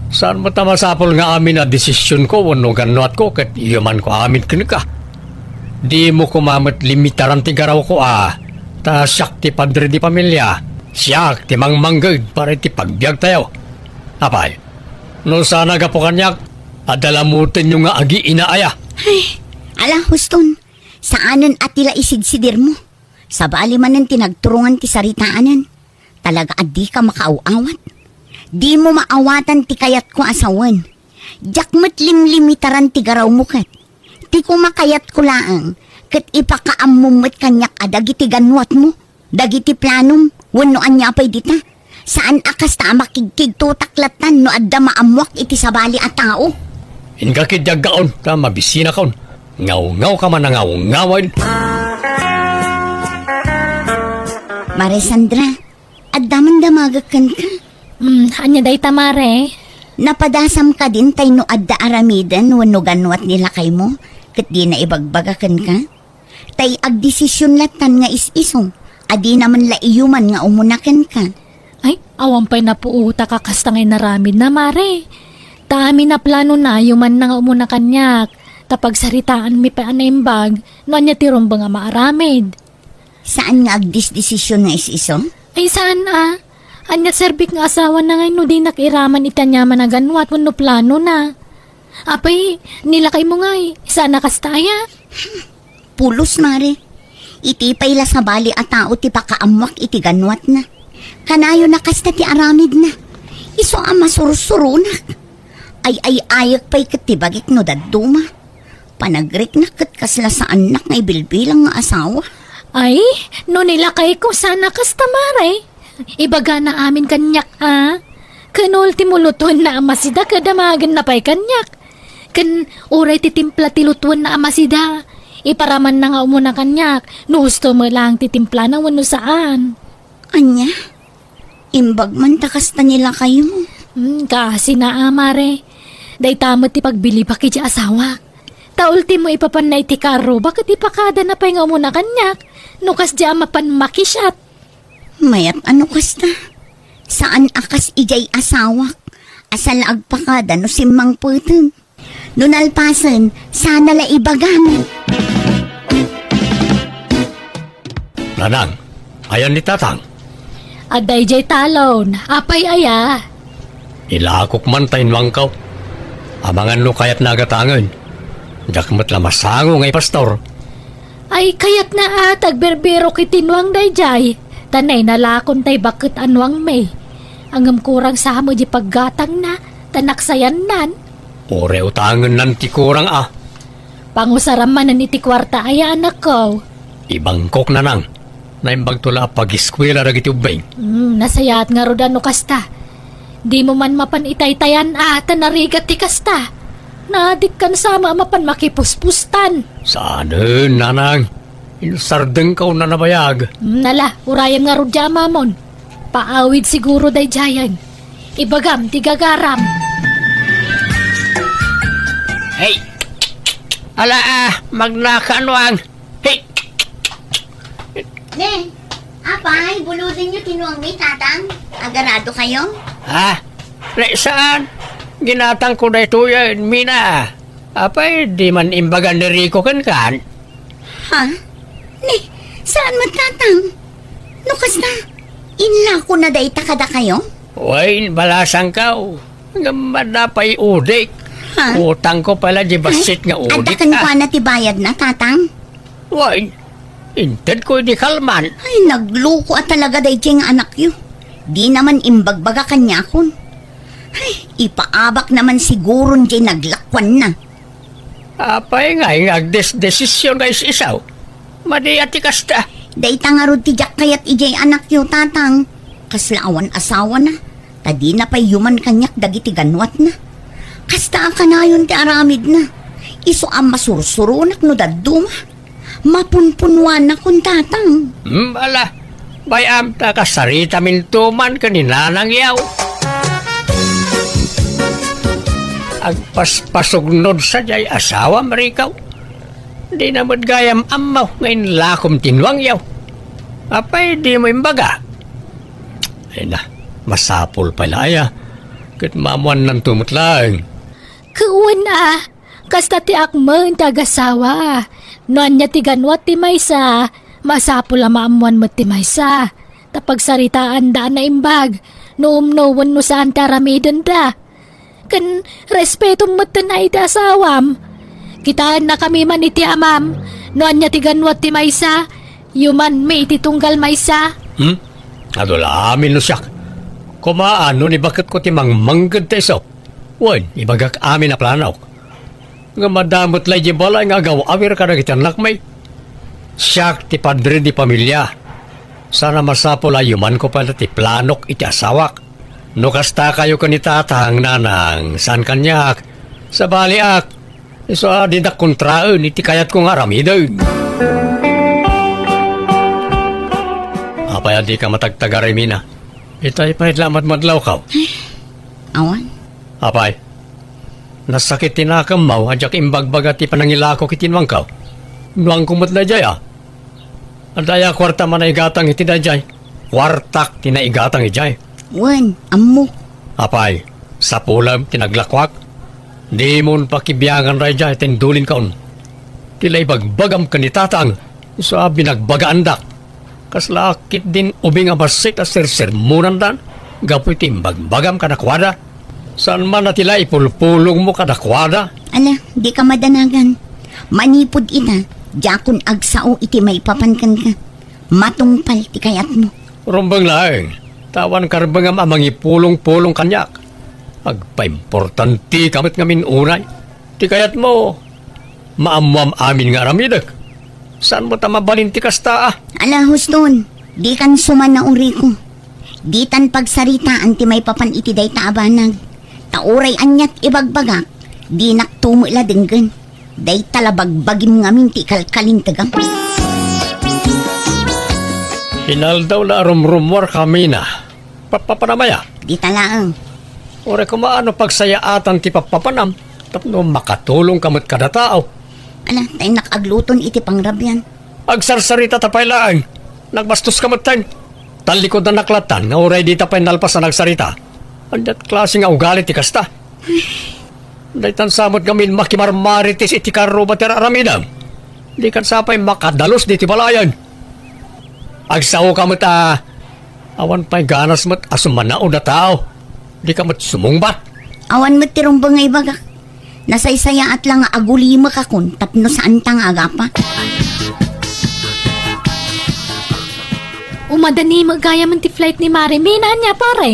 Saan met a masapul nga amin a desisionko wenno gannuatko ket iyomanko amin kenka. Dimo koma met limitaran ti garawko a, ta siak ti padre di familia, siak ti mangmangged para iti pagbiagtayo. Apay, no saan a gapu kaniak, adda la motenyo nga agiina aya. Ay, ala, huston, saanen a ti la isidsidirmo. Sabali manen ti nagturungan ti saritaanen. Talaga a dika makaaw-awat. Dimo maawatan ti kayatko a sawen. Diak met limlimitaran ti garawmo ket. Ti kumakayatko laeng, ket ipakaammom met kaniak a dagiti gannuatmo, dagiti planom, wenno ania pay dita. Saan a kasta a makigkigtotak lattan no adda maammoak iti sabali a tao. Inka ketdi aggaon ta mabisinakon. Ngawngawka man a ngawngawen. Mare Sandra, adda man damagek kenka. Hmm, ania dayta, Mare? Napadasam kadin tay no adda aramiden wenno gannuat ni lakaymo, ket dina ibagbaga kenka? Tay agdesision lattan nga is-iso, a dina man la iyuman nga umuna kenka. Ay, awan pay napuotak a kasta nga inaramidna, Mare. Ta amin a planona, iyumanna nga umuna kaniak, ta pagsaritaanmi pay a naimbag no ania ti rumbeng a maaramid. Saan nga agdesdesision nga is-iso? Ay, saan a. Ania serbik nga asawana ngay no dinak iraman iti aniaman a gannuat wenno planona? Apay, ni lakaymo ngay, saan a kasta aya? Pulos, Mare. Iti pay la sabali a tao ti pakaammoak iti gannuatna. Kanayon a kasta ti aramidna. Isu a masursuronak. Ay-ay-ayek pay ket ti bagik no dadduma. Panagriknak ket kasla saannak nga ibilbilang nga asawa. Ay, no ni lakayko saan a kasta, Mare. Ibagana amin kaniak a. Ken ultimo lutuenna a masida ket damagenna pay kaniak. Ken uray ti timpla ti lutuenna a masida, iparamanna nga umuna kaniak no husto met laeng ti timplana wenno saan. Ania? Imbag man ta kasta ni lakaymo. Hmm, kaasina a, Mare. Dayta met ti pagbilibak iti asawak. Ta ultimo ipapanna iti karruba ket ipakadana pay nga umuna kaniak no kasdiay a mapan makisiat. Mayat a no kasta. Saan a kas idiay asawak a saan la agpakada no simmangpeten. No nalpasen, saan a la ibagam. Nanang, ayan ni Tatang? Adda idiay talon. Apay aya? Ilakok man ta innuangko. Amangan no kayatna a gatangen. Diak met la masango nga ipastor. Ay, kayatna a ta agbirbirok iti nuang daydiay. Ta nainalakon tay baket a nuangmi. Ngem kurang sa met di paggatangna, ta naksayannan. Uray utangennan ti kurang a. Pangusaram manen iti kuarta aya, anakko. Ibangkok, Nanang. Naimbagto la a pagiskuela dagiti ubbing. Hmm, nasayaat ngarud a no kasta. Dimo man mapan itaytayan a ta narigat ti kasta. Naadikkan sa met a mapan makipuspustan. Saanen, Nanang. Insardengko a nabayag. Hmm, ala, urayem ngarud diay amamon. Paawid siguro daydiayen. Ibagam ti gagaram. Hey! Ala, ah, magnaka a nuang. Hey! Ne, apay, buludenyo ti nuangmi, Tatang. Agaradokayo? Ha? Ne, saan? Ginatangko daytoyen, Mina. Apay, di man imbaga ni Rico kenkan? Ha? Ne, saan met, Tatang? No kasta, inlakona dayta kadakayo? Wen, balasangko. Ngem adda pay udik. Ha? Utangko pay la di bassit nga udik, ah. Adda kenkuana ti bayadna, Tatang? Wen, intedko idi kalman. Ay, nagluko a talaga daydiay nga anakyo. Dina man imbagbaga kaniakon. Ay, ipaabakna man siguron diay naglakuanna. Apay ngay nga agdesdesision nga is-isaw? Madi a ti kasta. Dayta ngarud ti diak kayat idiay anakyo, Tatang. Kasla awan asawana, ta dina pay yuman kaniak dagiti gannuatna. Kasta a kanayon ti aramidna. Isu a masursuronak no dadduma. Mapunpunuanakon, Tatang. Hmm, ala, bay-am ta kasaritaminto man ken ni nanangyo. Agpaspasugnod sadiay asawam, Rico. Dina met gayam ammo nga inlakom ti nuangyo. Apay dimo imbaga? Ay na, masapul pay la aya. Ket maammuannanto met laeng. Ket wen a, kasta ti akmen ti agasawa. No ania ti ganwat ti maysa, masapul a maammuan met ti maysa. Ta pagsaritaanda a naimbag, no umno wenno saan ti aramidenda. Ken respetom metten a iti asawam. Kitaennakami man iti amam, no ania ti ganwat ti maysa, yumanmi iti tunggal maysa. Hmm? Adu la amin no siak. Koma, no ni baketko ti mangmangged ta isu. Wen, ibagak amin a planok. Ngem adda met lay di balay nga agaw-awir kadagiti annakmi. Siak ti padre di pamilia. Saan a masapul a yumanko pay ti planok iti asawak. No kasta kayo ken ni Tatang, Nanang, saan kaniak? Sabaliak, isu a dinak kontraen iti kayatko nga aramiden. Apay a dika matagtagaray, Mina? Itay pay la madmadlawkaw. Awan. Apay, nasakit ti nakemmo a diak imbagbaga ti panangilako iti nuangko. Nuangko met daydiay, a. Adda aya kuarta a manaigatang iti daydiay? Kuartak ti naigatang idiay. Wen, ammok. Apay, sapulem ti naglakuak? Dimon pakibiangan daydiay ta indulinkaon. Ti la ibagbagam ken ni Tatang, isu a binagbagaandak. Kasla ketdin ubing a bassit a sersermonandan gapu iti imbagbagam kadakuada. Saan man a ti la ipulpulongmo kadakuada? Ala, dika madanagan. Manipud ita, diakon agsao iti maipapan kenka. Matungpal ti kayatmo. Rumbeng laeng, ta awan karbengam a mangipulongpulong kaniak. Agpaimportantika met ngamin unay. Ti kayatmo, maammoam amin nga aramidek. Saan met a mabalin ti kasta, a? Ala, huston, dikan sumanao, Rico. Ditan pagsaritaan ti maipapan iti dayta a banag. Ta uray ania ti ibagbagak, dinakto met la denggen. Dayta la bagbagim ngamin ti ikalkalintegam. Inaldaw la a rumrummuarka, Mina. Pappapanam aya? Dita laeng. Uray koma no pagsayaatan ti pappapanam tapno makatulongka met kada tao. Ala, ta innak agluton iti pangrabian. Agsarsaritata pay laeng. Nagbastoska metten. Tallikudannak lattan nga uray dita pay nalpas a nagsarita. Ania klase nga ugali ti kasta? Daytan sa met ngamin makimarmarites iti karruba ti ar-aramidem. Dikan sa pay makadalus ditoy balayen. Agsaoka met a awan pay ganas met a sumanaod a tao. Dika met sumungbat. Awan met ti rumbeng nga ibagak. Nasaysayaat la nga agulimekakon tapno saanta nga agapa. Umadani met gayam ti flight ni Mare Mina, ania, pare?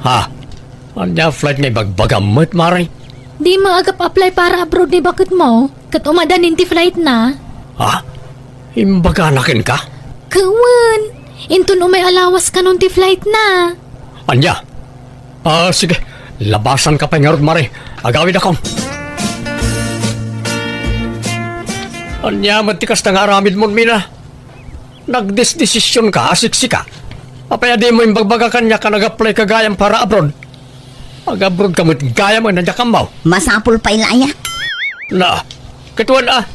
Ha? Ania flight nga ibagbagam met, Mare? Dimo agap-apply para abroad ni baketmo, ket umadanin ti flight na. Ha? Imbagana kenka? Ket wen, inton umay a lawas kanon ti flight na. Ania? Ah, sige. Labasanka pay ngarud, Mare. Agawidakon. Ania met ti kasta nga aramidmon, Mina? Nagdesdesisionka a siksika. Apay a dimo imbagbaga kaniak a nag-applyka gayam para abroad? Ag-abroadka met gayam a diak ammo. Masapul pay la aya? Na, ket wen a.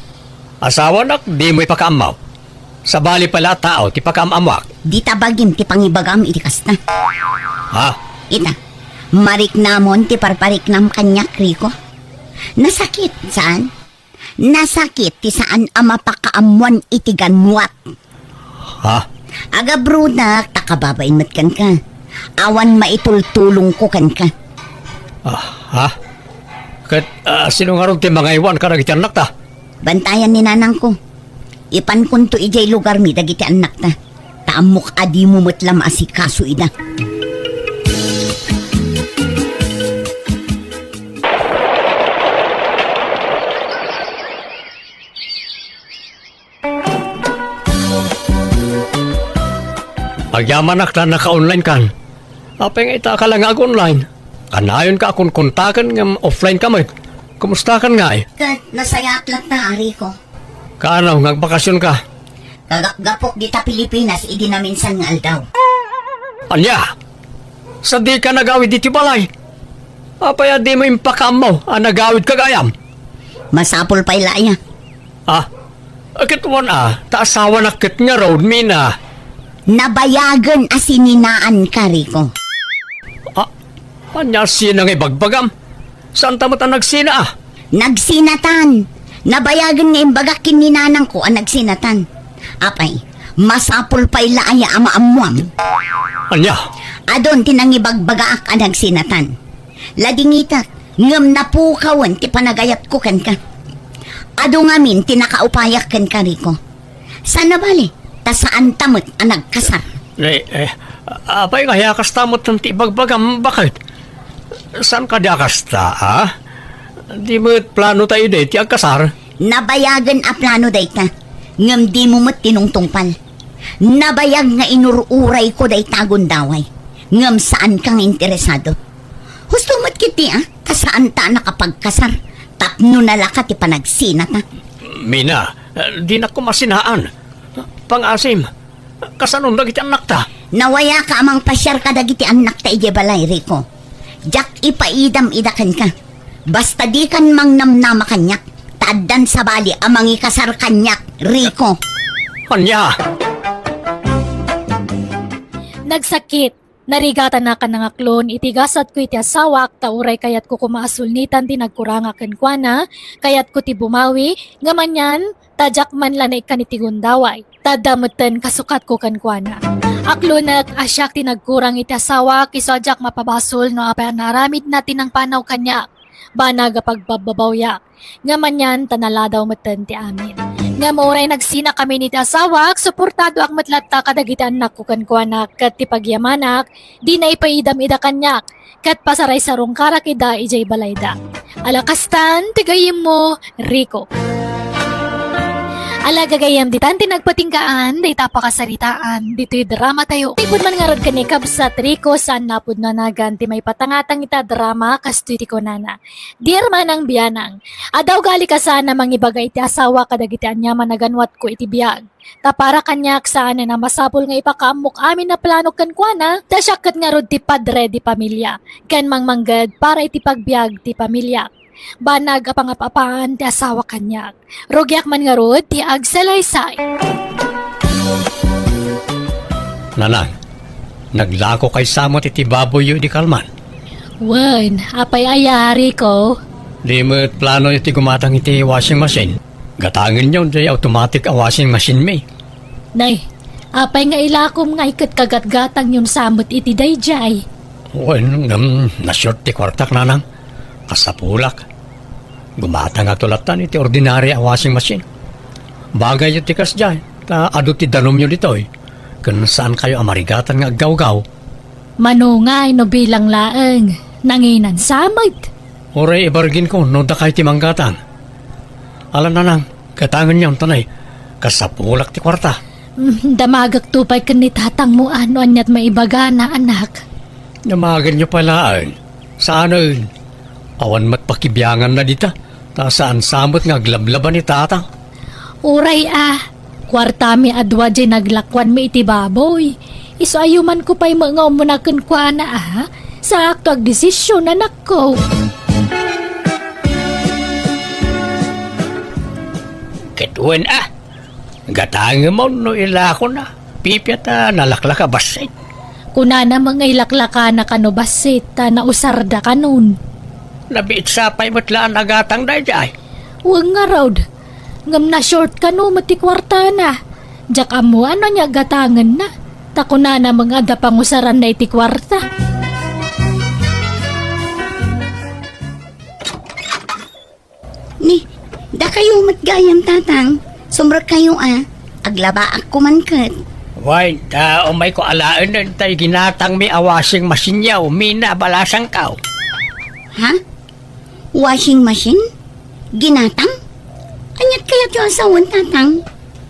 Asawanak, dimo ipakaammo. Sabali pay la a tao ti pakaam-ammoak. Dita bagim ti pangibagam iti kasta. Ha? Ita, mariknamon ti parpariknam kaniak, Rico. Nasakit, saan? Nasakit ti saan a mapakaammoan iti ganwat. Ha? Agabrodak ta kababain met kenka. Awan maitultulongko kenka. Ah, ha? Ket, ah, sino ngarud ti mangaywan kadagiti annakta? Bantayan ni nanangko. Ipankonto idiay lugarmi dagiti annakta. Ta ammok a dimo met la maasikaso ida. Agyamanak ta naka-online kan. Apay nga ita ka la nga ag-online? Kanayonka a konkontaken ngem offline ka met. Kumustakan ngay? Ket nasayaat latta, Rico. Kaano nga agbakasionka? Kagapgapok dita Pilipinas idi naminsan nga aldaw. Ania? Sadika nagawid iti balay? Apay a dimo impakaammo a nagawidka gayam? Masapul pay la aya. Ah, ket wen a, ta asawanak ket ngarud, Mina. Nabayagen a sininaanka, Rico. Ah, ania sina nga ibagbagam? Saanta met a nagsina a? Nagsinatan. Nabayagen nga imbagak ken ni nanangko a nagsinatan. Apay, masapul pay la aya a maammuam? Ania? Adun ti nangibagbagaak a nagsinatan. Ladingitak, ngem napukawen ti panagayatko kenka. Adu ngamin ti nakaupayak kenka, Rico. Saan a bale, ta saanta met a nagkasar. Eh, eh, apay nga aya kasta met ti ibagbagam, baket? Saan kadi a kasta, a? Di met plano ta idi ti agkasar? Nabayagen a plano dayta, ngem dimo met tinungtungpal. Nabayag nga inur-urayko dayta a gundaway, ngem saanka nga interesado. Husto met ketdi a, ta saanta a nakapagkasar, tapno nalaka ti panagsinata. Mina, dinak koma sinaan. Pangasim, kasanon dagiti annakta? Nawayaka a mangpasiar kadagiti annakta idiay balay, Rico. Diak ipaidam ida kenka. Basta dikan mangnamnama kaniak, ta addan sabali a mangikasar kaniak, Rico. Ania? Nagsakit. Narigatanak a nangaklon iti gasatko iti asawak, ta uray kayatko koma a sulnitan ti nagkurangak kenkuana, kayatko ti bumawi, ngem anian, ta diak man la naikkan iti gundaway. Ta adda metten kasukatko kenkuana. Aklonek a siak ti nagkurang iti asawak, isu a diak mapabasol no apay a naaramidna ti nangpanaw kaniak. Banag a pagbabbabawiak. Ngem anian ta naladaw metten ti amin. Ngem uray nagsinakamin iti asawak, suportadoak met latta kadagiti annakko kenkuana, ket ti pagyamanak, dina ipaidam ida kaniak, ket pasaraysarungkarak ida idiay balayda. Ala kastan ti gayyemmo, Rico. Ala gagayyem, ditan ti nagpatinggaan dayta a pakasaritaan ditoy dramatayo. Manipud man ngarud ken ni kabsat Rico, saan a pudno a nagan ti maipatangatang ita a drama, kastoy ti kunana. Dear Manang Bianang, adda ugali a saan a mangibaga iti asawa kadagiti aniaman a ganwatko iti biag. Ta para kaniak, saanen a masapul nga ipakaammok amin a plano kenkuana, ta siak ket ngarud ti padre di pamilia, ken mangmangged para iti pagbiag ti pamiliak. Banag a pangap-apaan ti asawa kaniak. Rugiak man ngarud ti agsalaysay. Nanang, naglako kaysa met iti baboyyo idi kalman? Wen, apay aya, Rico? Di met plano iti gumatang iti washing machine. Gatangenyo diay automatic a washing machine mi. Nay, apay nga ilakom nga iket kagatgatangyon sa met iti daydiay? Wen, ngem na-short ti kuartak, nanang. Kasapulak. Gumatangakto lattan iti ordinary a washing machine. Bagayyo ti kasdiay, ta adu ti danumyo ditoy, ken saankayo a marigatan nga aggawgaw. Mano ngay no bilang laeng, nanginan sa met? Uray ibarginko no dakay ti manggatang. Ala, nanang, gatangenyon ta nay, kasapulak ti kuarta. Mm, damagakto pay ken ni tatangmo a no aniat maibagana, anak. Damagenyo pay laeng. Saanen. Awan met pakibianganna dita, ta saan sa met nga aglablaba ni tatang. Uray a, kuartami a dua diay naglakuanmi iti baboy. Isu a yumanko pay met nga umuna kenkuana a, saakto agdesisyon, anakko. Ket wen a, gatangemon no ilakona. Pipia ta nalaklaka bassit. Kunana met nga ilaklakana kano bassit ta nausarda kanon. Nabiit sa pay met la a nagatang daydiay. Wen ngarud, ngem na-short kano met ti kuartana. Diak ammo no ania gatangenna, ta kunana met nga adda pangusaranna iti kuarta. Ni, dakayo met gayam, tatang. Sumrekkayo a. Aglabaak koman ket. Wen, ta umayko alaenen tay ginatangmi a washing machine-yo, Mina, balasangko. Ha? Washing machine? Ginatang? Aniat kayatyo a sawen, tatang?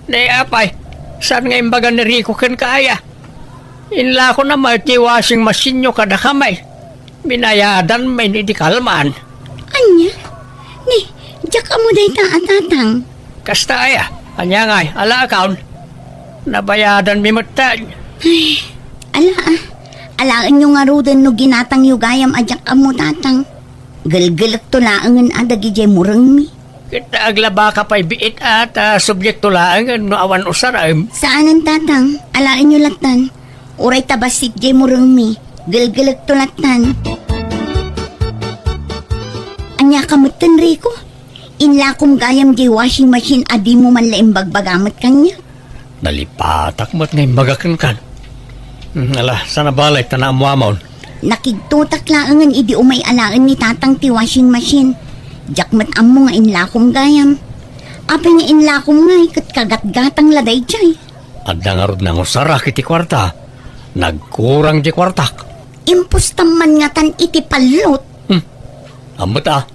Ni apay, saan nga imbaga ni Rico kenka aya? Inlakona met ti washing machine-yo kadakami. Binayadanmin idi kalman. Ania? Ni, diak ammo dayta a, tatang. Kasta aya? Ania ngay, alaakon? Nabayadanmi metten. Ay, ala a. Alaenyo ngaruden no ginatangyo gayam a diak ammo, tatang. Gelgelekto laengen a dagidiay murengmi. Ket ta aglabaka pay biit a, ta subyekto laengen no awan usarem. Saanen, tatang. Alaenyo lattan. Uray ta bassit diay murengmi, gelgelekto lattan. Ania ka metten, Rico? Inlakom gayam diay washing machine a dimo man la imbagbaga met kaniak. Nalipatak met nga imbaga kenkan. Hmm, ala, saan a bale ta naammoamon. Nakigtotak laengen idi umay alaen ni tatang ti washing machine. Diak met ammo nga inlakom gayam. Apay nga inlakom ngay ket kagatgatang la daydiay? Adda ngarud nangusarak iti kuarta. Nagkurang ti kuartak. Impustam man ngatan iti pallot. Ammot a,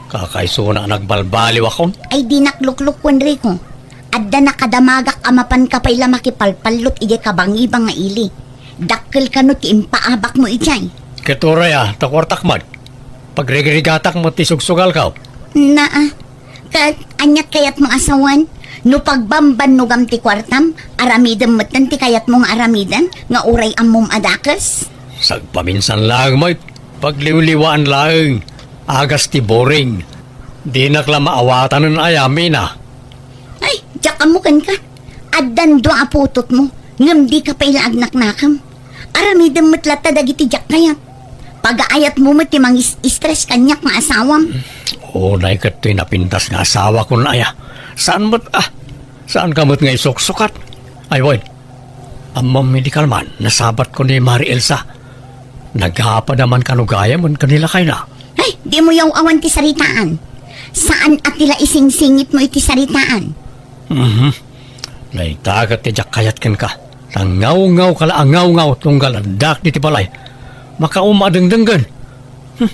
kakaisuna a nagbalbaliwakon. Ay, dinak luklukon, Rico. Adda nakadamagak a mapanka pay la makipalpallot idiay kabangibang nga ili. Dakkel kano ti impaabakmo idiay. Ket uray a, ta kuartak met. Pagrigrigatak met ti sugsugalko. Naa, ket aniat kayatmo a sawen? No pagbambannogam ti kuartam, aramidem metten ti kayatmo nga aramiden nga uray ammom a dakes? Sagpaminsan laeng met, pagliwliwaan laeng, agas ti boring. Dinak la maawatanen aya, Mina. Ay, diak ammo kenka. Addan dua a putotmo, ngem dika pay la agnaknakam. Aramidem met latta dagiti diak kayat. Pagaayatmo met ti mangis-stress kaniak nga asawam. Unay ket toy napintas nga asawakon aya. Saan met, ah, saanka met nga isuksukat? Ay, wen, ammom idi kalman, nasabatko ni Mari Elsa. Naghapada man kano gayamen ken ni lakayna. Ay, dimo yaw-awan ti saritaan. Saan a ti la isingsingitmo iti saritaan. Mhm. Dayta ket ti diak kayat kenka. Ta ngawngawka la a ngawngaw tunggal addaak ditoy balay. Makauma a dengdenggen. Hmm.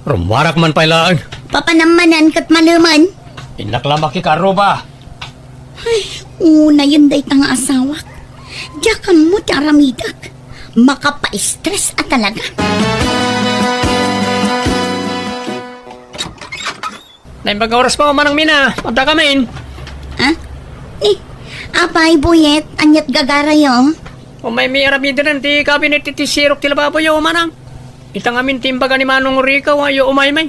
Rummuarak man pay laeng. Papanam manen ket malemen. Innak la makikaarruba. Ay, unayen dayta nga asawak. Diak ammo ti aramidek. Makapa-stress a talaga. Naimbag nga oras pa, Manang Mina. Adda kamin. Ah? Eh, apay, Buyet, aniat gagarayo? Umaymi aramiden ti kabinet iti sirok ti lababoyo, Manang. Ita ngamin ti imbaga ni Manong Rico, ayo umaymi.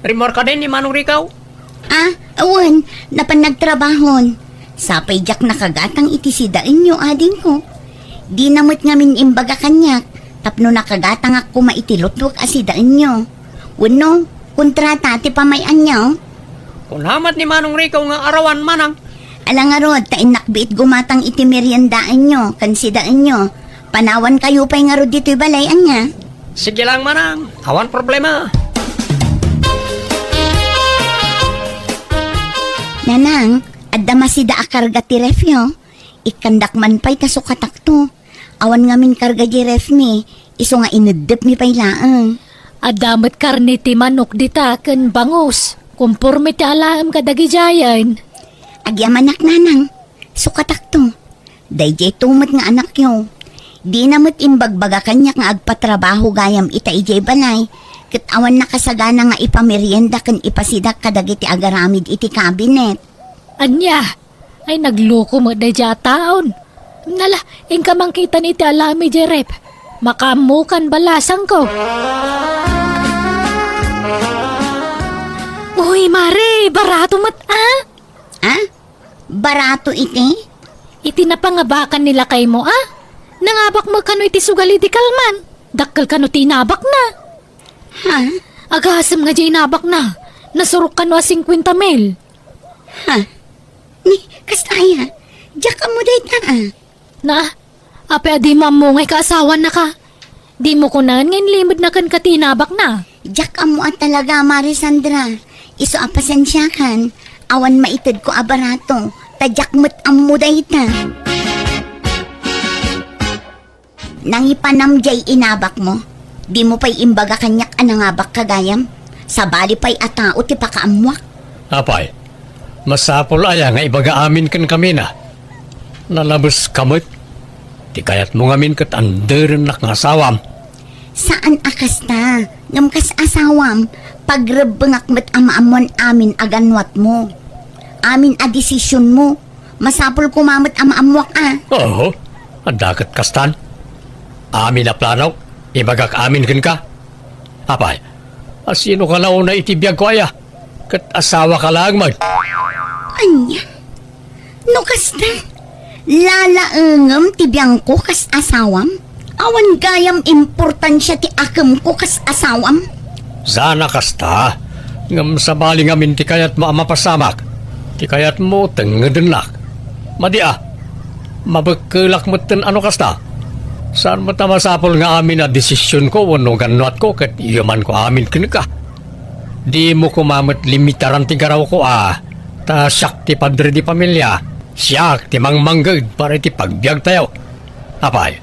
Rimmuarka din ni Manong Rico? Ah, awan, napan nagtrabahon. Sapay diak nakagatang iti sidaenyo, adingko. Dina met ngamin imbaga kaniak, tapno nakagatangak koma iti lutwek a sidaenyo. Wenno, kontrata ti pamay-anyo? Kuna met ni Manong Rico nga arawan, Manang. Ala ngarud, ta innak biit gumatang iti meriendaenyo ken sidaenyo. Panawankayo pay ngarud ditoy balay, ania? Sige lang, Manang. Awan problema. Nanang, adda masida a karga ti refyo. Ikkandak man pay ta sukatakto. Awan ngamin karga di refmi, isu nga ineddepmi pay laeng. Adda met karne ti manok dita ken bangus. Komporme ti alaem kadagidiayen. Agyamanak, Nanang. Sukatakto. Daydiay to met nga anakyo. Dina met imbagbaga kaniak nga agpatrabaho gayam ita idiay balay, ket awan nakasagana nga ipamerienda ken ipasidak kadagiti agaramid iti kabinet. Ania? Ay, nagloko met daydiay a taon. Nala, inka mangkitan iti alaem idiay ref. Makaammokan balasangko. Uy, Mare, barato met, a? A? Barato iti? Iti napangabakan ni lakaymo, a? Nangabak met kano iti sugal idi kalman. Dakkel kano ti inabakna. Ha? Agasem nga diay inabakna. Nasurok kano a singkuenta mil. Ha? Ni, kasta aya? Diak ammo dayta, a? Na, apay a dimo ammo nga ikaasawanna ka? Dimo kunaen nga inlimedna kenka ti inabakna? Diak ammo a talaga, Mare Sandra. Isu a pasensiakan, awan maitedko a barato, ta diak met ammo dayta. Nangipanam diay inabakmo? Dimo pay imbaga kaniak a nangabakka gayam? Sabali pay a tao ti pakaammoak. Apay, masapul aya nga ibaga amin kenka, Mina? Nalabeska met. Ti kayatmo ngamin ket anderennak nga asawam. Saan a kasta, ngem kas asawam, pagrebbengak met a maammoan amin a gannuatmo. Amin a desisionmo. Masapul koma met a maammoak a. Oho, adda ket kastan. Amin a planok, ibagak amin kenka. Apay, asinoka la unay iti biagko aya? Ket asawaka laeng met. Ania? No kasta, lalaengem ti biangko kas asawam? Awan gayam importansia ti akemko kas asawam? Sana kasta, ngem sabali ngamin ti kayatmo a mapasamak, ti kayatmo tengedennak. Madi a, mabekkelak metten a no kasta. Saan met a masapul nga amin a desisionko wenno gannuatko ket yumanko amin kenka. Dimo koma met limitaran ti garawko a, ta siak ti padre di familia, siak ti mangmangged para iti pagbiagtayo. Apay,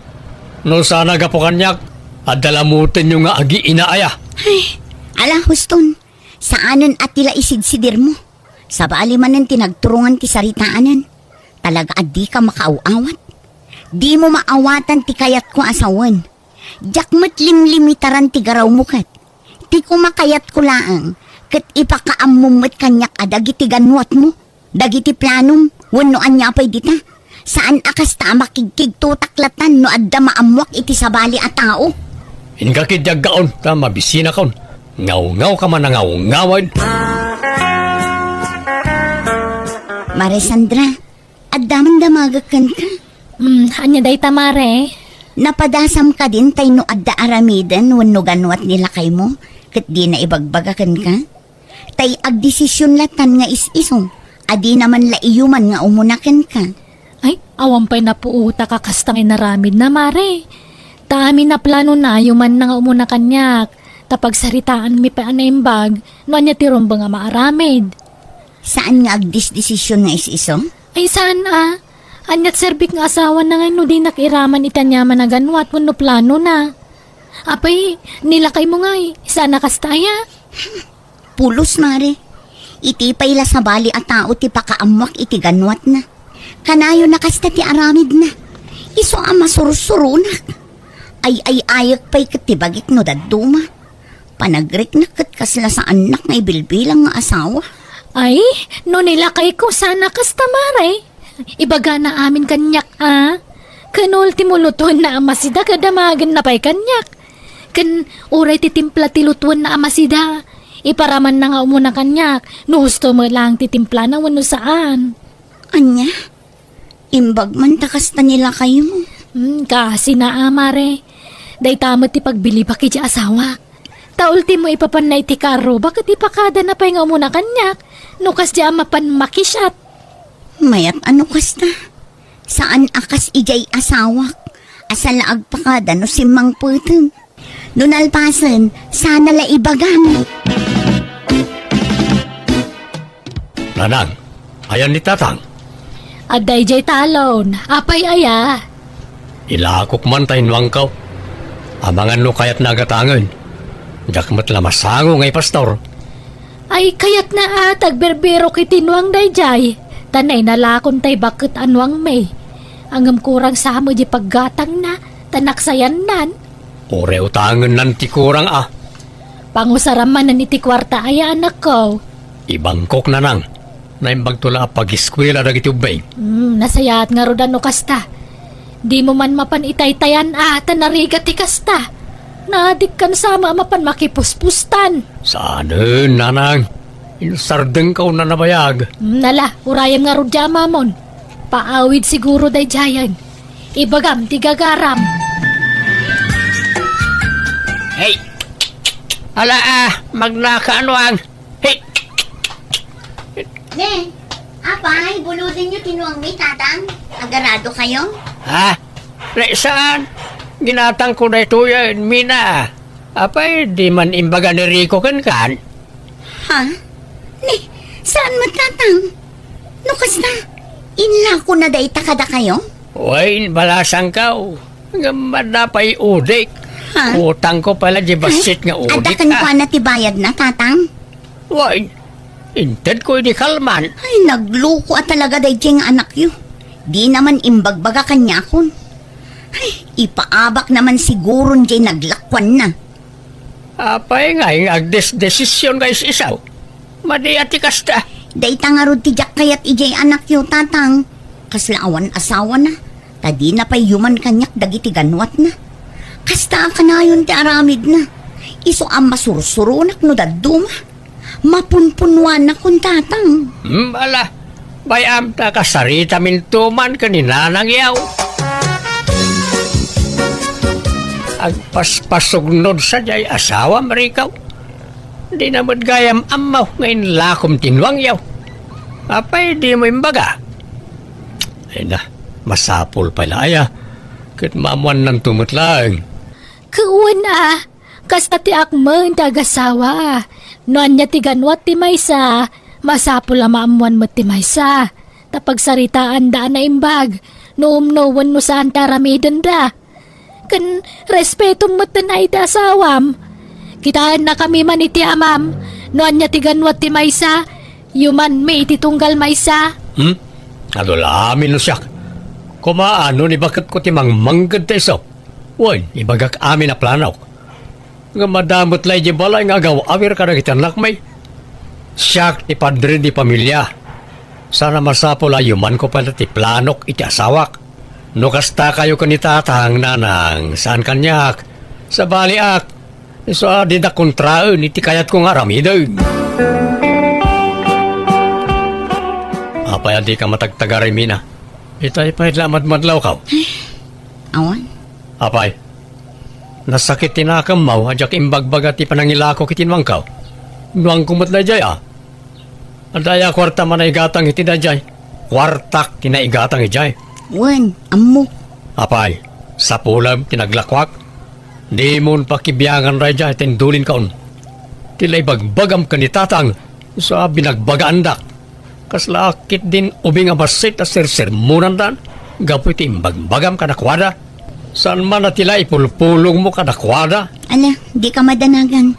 no saan a gapu kaniak, adda lamutenyo nga agiina aya. Ay, Ala, huston, saanen a ti la isidsidirmo. Sabali manen ti nagturongan ti saritaanen. Talaga a dika makaaw-awat. Dimo maawatan ti kayatko a sawen. Diak met limlimitaran ti garawmo ket. Ti kumakayatko laeng, ket ipakaammom met kaniak a dagiti ganuatmo, dagiti planom, wenno ania pay dita. Saan a kasta a makigkigtotak latan no adda maammoak iti sabali a tao. Inka ketdi aggaon ta mabisinakon. Ngawngaw ka man a ngawngawen. Mare Sandra, adda man damagek kenka. Hmm, ania dayta, mare? Napadasam kadin tay no adda aramiden wenno ganuat ni lakaymo, ket dina ibagbaga kenka? Tay agdesision latan nga is-iso, a dina man la iyo man nga umuna kenka. Ay, awan pay napuotak a kasta nga inaramidna, mare. Ta amin a planonayo man nga umuna kaniak, ta pagsaritaanmi pay a naimbag no ania ti rumbeng a maaramid. Saan nga agdesdesision nga is-iso? Ay, saan a? Aniat serbik nga asawana ngay no dinak iraman iti aniaman a ganuat wenno planona? Apay, ni lakaymo ngay, saan a kasta aya? Pulos, mare. Iti pay la sabali a tao ti pakaammoak iti ganuatna. Kanayon a kasta ti aramidna. Isu a masursuronak. Ay-ay-ayek pay ket ti bagik no dadduma. Panagriknak ket kasla saannak nga ibilbilang nga asawa. Ay, no ni lakayko saan a kasta, mare. Ibagana amin kaniak a. Ken ultimo lutuenna a masida ket damagenna pay kaniak. Ken uray ti timpla ti lutuenna a masida, iparamanna nga umuna kaniak no husto met laeng ti timplana wenno saan. Ania? Imbag man ta kasta ni lakaymo. Hmm, kasina a, mare. Dayta met ti pagbilibak idiay asawak. Ta ultimo ipapanna iti karruba ket ipakadana pay nga umuna kaniak no kasdiay a mapan makisiat. Mayat a no kasta. Saan a kas idiay asawak a saan la agpakada no simmangpeten. No nalpasen, saan a la ibagam. Nanang, ayan ni tatang? Adda idiay talon. Apay aya? Ilakok man ta innuangko. Amangan no kayatna a gatangen. Diak met la masango nga ipastor. Ay, kayatna a ta agbirbirok iti nuang daydiay. Ta nainalakon tay baket a nuangmi. Ngem kurang sa met diay paggatangna, ta naksayannan. Uray utangennan ti kurang a. Pangusaram manen iti kuarta aya, anakko. Ibangkok, nanang. Naimbagto la a pagiskuela dagiti ubbing. Hmm, nasayaat ngarud a no kasta. Dimo man mapan itaytayan a ta narigat ti kasta. Nadikkan sa met a mapan makipuspustan. Saanen, nanang. Insardengko a nabayag. Hmm, ala, urayem ngarud diay amamon. Paawid siguro daydiayen. Ibagam ti gagaram. Hey! Ala, ah, magnaka a nuang. Hey! Ne, apay, buludenyo ti nuangmi, tatang? Agarado kayo? Ha? Ne, saan? Ginatangko daytoyen, Mina. Apay, di man imbaga ni Rico kenkan? Ha? Ne, saan met, tatang? No kasta, inlakona dayta kadakayo? Wen, balasangko. Ngem adda pay udik. Ha? Utangko pay la diay bassit nga udik, ah. Adda kenkuana ti bayadna, tatang? Wen, intedko idi kalman. Ay, nagloko a talaga daydiay nga anakyo. Dina man imbagbaga kaniakon. Ay, ipaabakna man siguron diay naglakuanna. Apay ngay nga agdesdesision nga is-isu? Madi a ti kasta. Dayta ngarud ti diak kayat idiay anakyo, tatang. Kasla awan asawana, ta dina pay yuman kaniak dagiti ganuatna. Kasta a kanayon ti aramidna. Isu a masursuronak no dadduma. Mapunpunuanakon, tatang. Hmm, ala. Bay-am ta kasaritaminto man ken ni nanangyo. Agpaspasugnod sadiay asawam, Rico. Dina met gayam ammo nga inlakom ti nuangyo. Apay dimo imbaga? Ay na, masapul pay la aya. Ket maammuannanto met laeng. Ket wen a, kasta ti akmen ti agasawa. No ania ti ganuat ti maysa, masapul a maammuan met ti maysa. Ta pagsaritaanda a naimbag, no umno wenno saan ti aramidenda. Ken respetom metten a iti asawam. Kitaennakami man iti amam, no ania ti ganwat ti maysa, yumanmi iti tunggal maysa. Hmm? Adu la amin no siak. Kumaano ni baketko ti mangmangged ta isu? Wen, ibagak amin a planok. Ngem adda met la idiay balay nga agaw-awir kadagiti annakmi. Siak ti padre di pamilia. Sana masapul a yumanko pay ti planok iti asawak. No kasta kayo ken ni Tatang, Nanang, saan kaniak? Sabaliak, isu a dida kontraen iti kayatko nga aramiden. Apay a dika matagtagaray, Mina? Itay pay la madmadlawkaw. Awan. Apay, nasakit ti nakemmo a diak imbagbaga ti panangilako iti nuangko. Nuangko met daydiay, a. Adda aya kuarta a naigatang iti daydiay? Kuartak ti naigatang idiay. Wen, ammok. Apay, sapulem ti naglakuak? Dimon pakibiangan daydiay ta indulinkaon. Ti la ibagbagam ken ni Tatang, isu a binagbagaandak. Kasla ketdin ubing a bassit a sersermonandan gapu iti imbagbagam kadakuada. Saan man a ti la ipulpulongmo kadakuada? Ala, dika madanagan.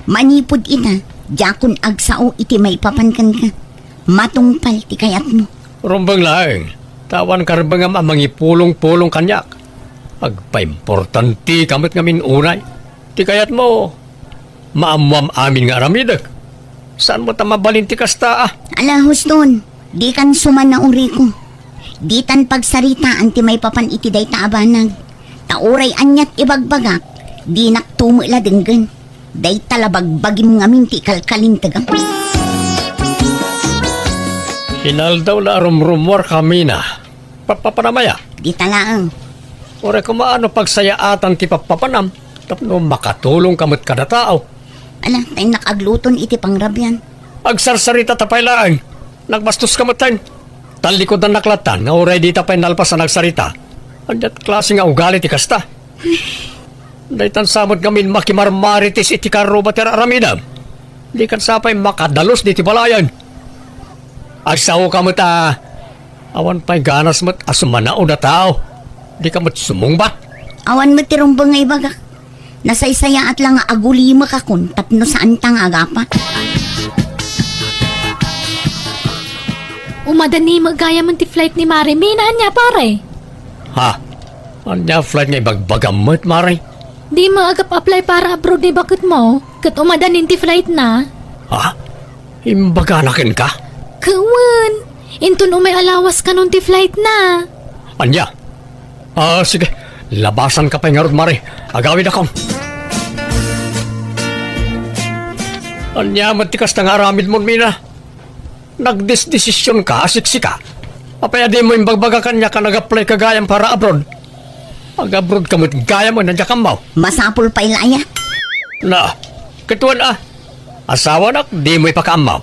Manipud ita, diakon agsao iti maipapan kenka. Matungpal ti kayatmo. Rumbeng laeng, ta awan karbengam a mangipulongpulong kaniak. Agpaimportanteka met ngamin unay. Ti kayatmo, maammoam amin nga aramidek. Saan met a mabalin ti kasta, a? Ala, huston, dikan sumanao, Rico. Ditan pagsaritaan ti maipapan iti dayta a banag. Ta uray aniat ibagbagak, dinakto met la denggen. Dayta la bagbagim ngamin ti ikalkalintegam. Inaldaw la a rumrummuarkami, Mina. Pappapanam aya? Dita laeng. Uray koma no pagsayaatan ti pappapanam tapno makatulongka met kada tao. Ala, ta innak agluton iti pangrabian. Agsarsaritata pay laeng. Nagbastoska metten. Tallikudannak lattan nga uray dita pay nalpas a nagsarita. Ania ti klase nga ugali ti kasta? Daytan sa met ngamin makimarmarites iti karruba ti ar-aramidem. Dikan sa pay makadalus diti balayen. Agsaoka met a awan pay ganas met a sumanaod a tao. Dika met sumungbat. Awan met ti rumbeng nga ibagak. Nasaysayaat la nga agulimek akon tapno saanta nga agapa. Umadani met gayam ti flight ni Mare. Mina, ania, pare? Ha? Ania flight nga ibagbagam met, Mare? Di met agap-apply para abroad ni baketmo, ket umadani ti flight na. Ha? Imbagana kenka? Ket wen, inton umay a lawas kanon ti flight na. Ania? Ah, sige. Labasanka pay ngarud, Mare. Agawidakon. Ania met ti kasta nga aramidmon, Mina? Nagdesdesisionka a siksika? Apay a dimo imbagbaga kaniak a nag-applyka gayam para abroad? Ag-abroadka met gayam a diak ammo. Masapul pay la aya? Na, ket wen a. Asawanak, dimo ipakaammo.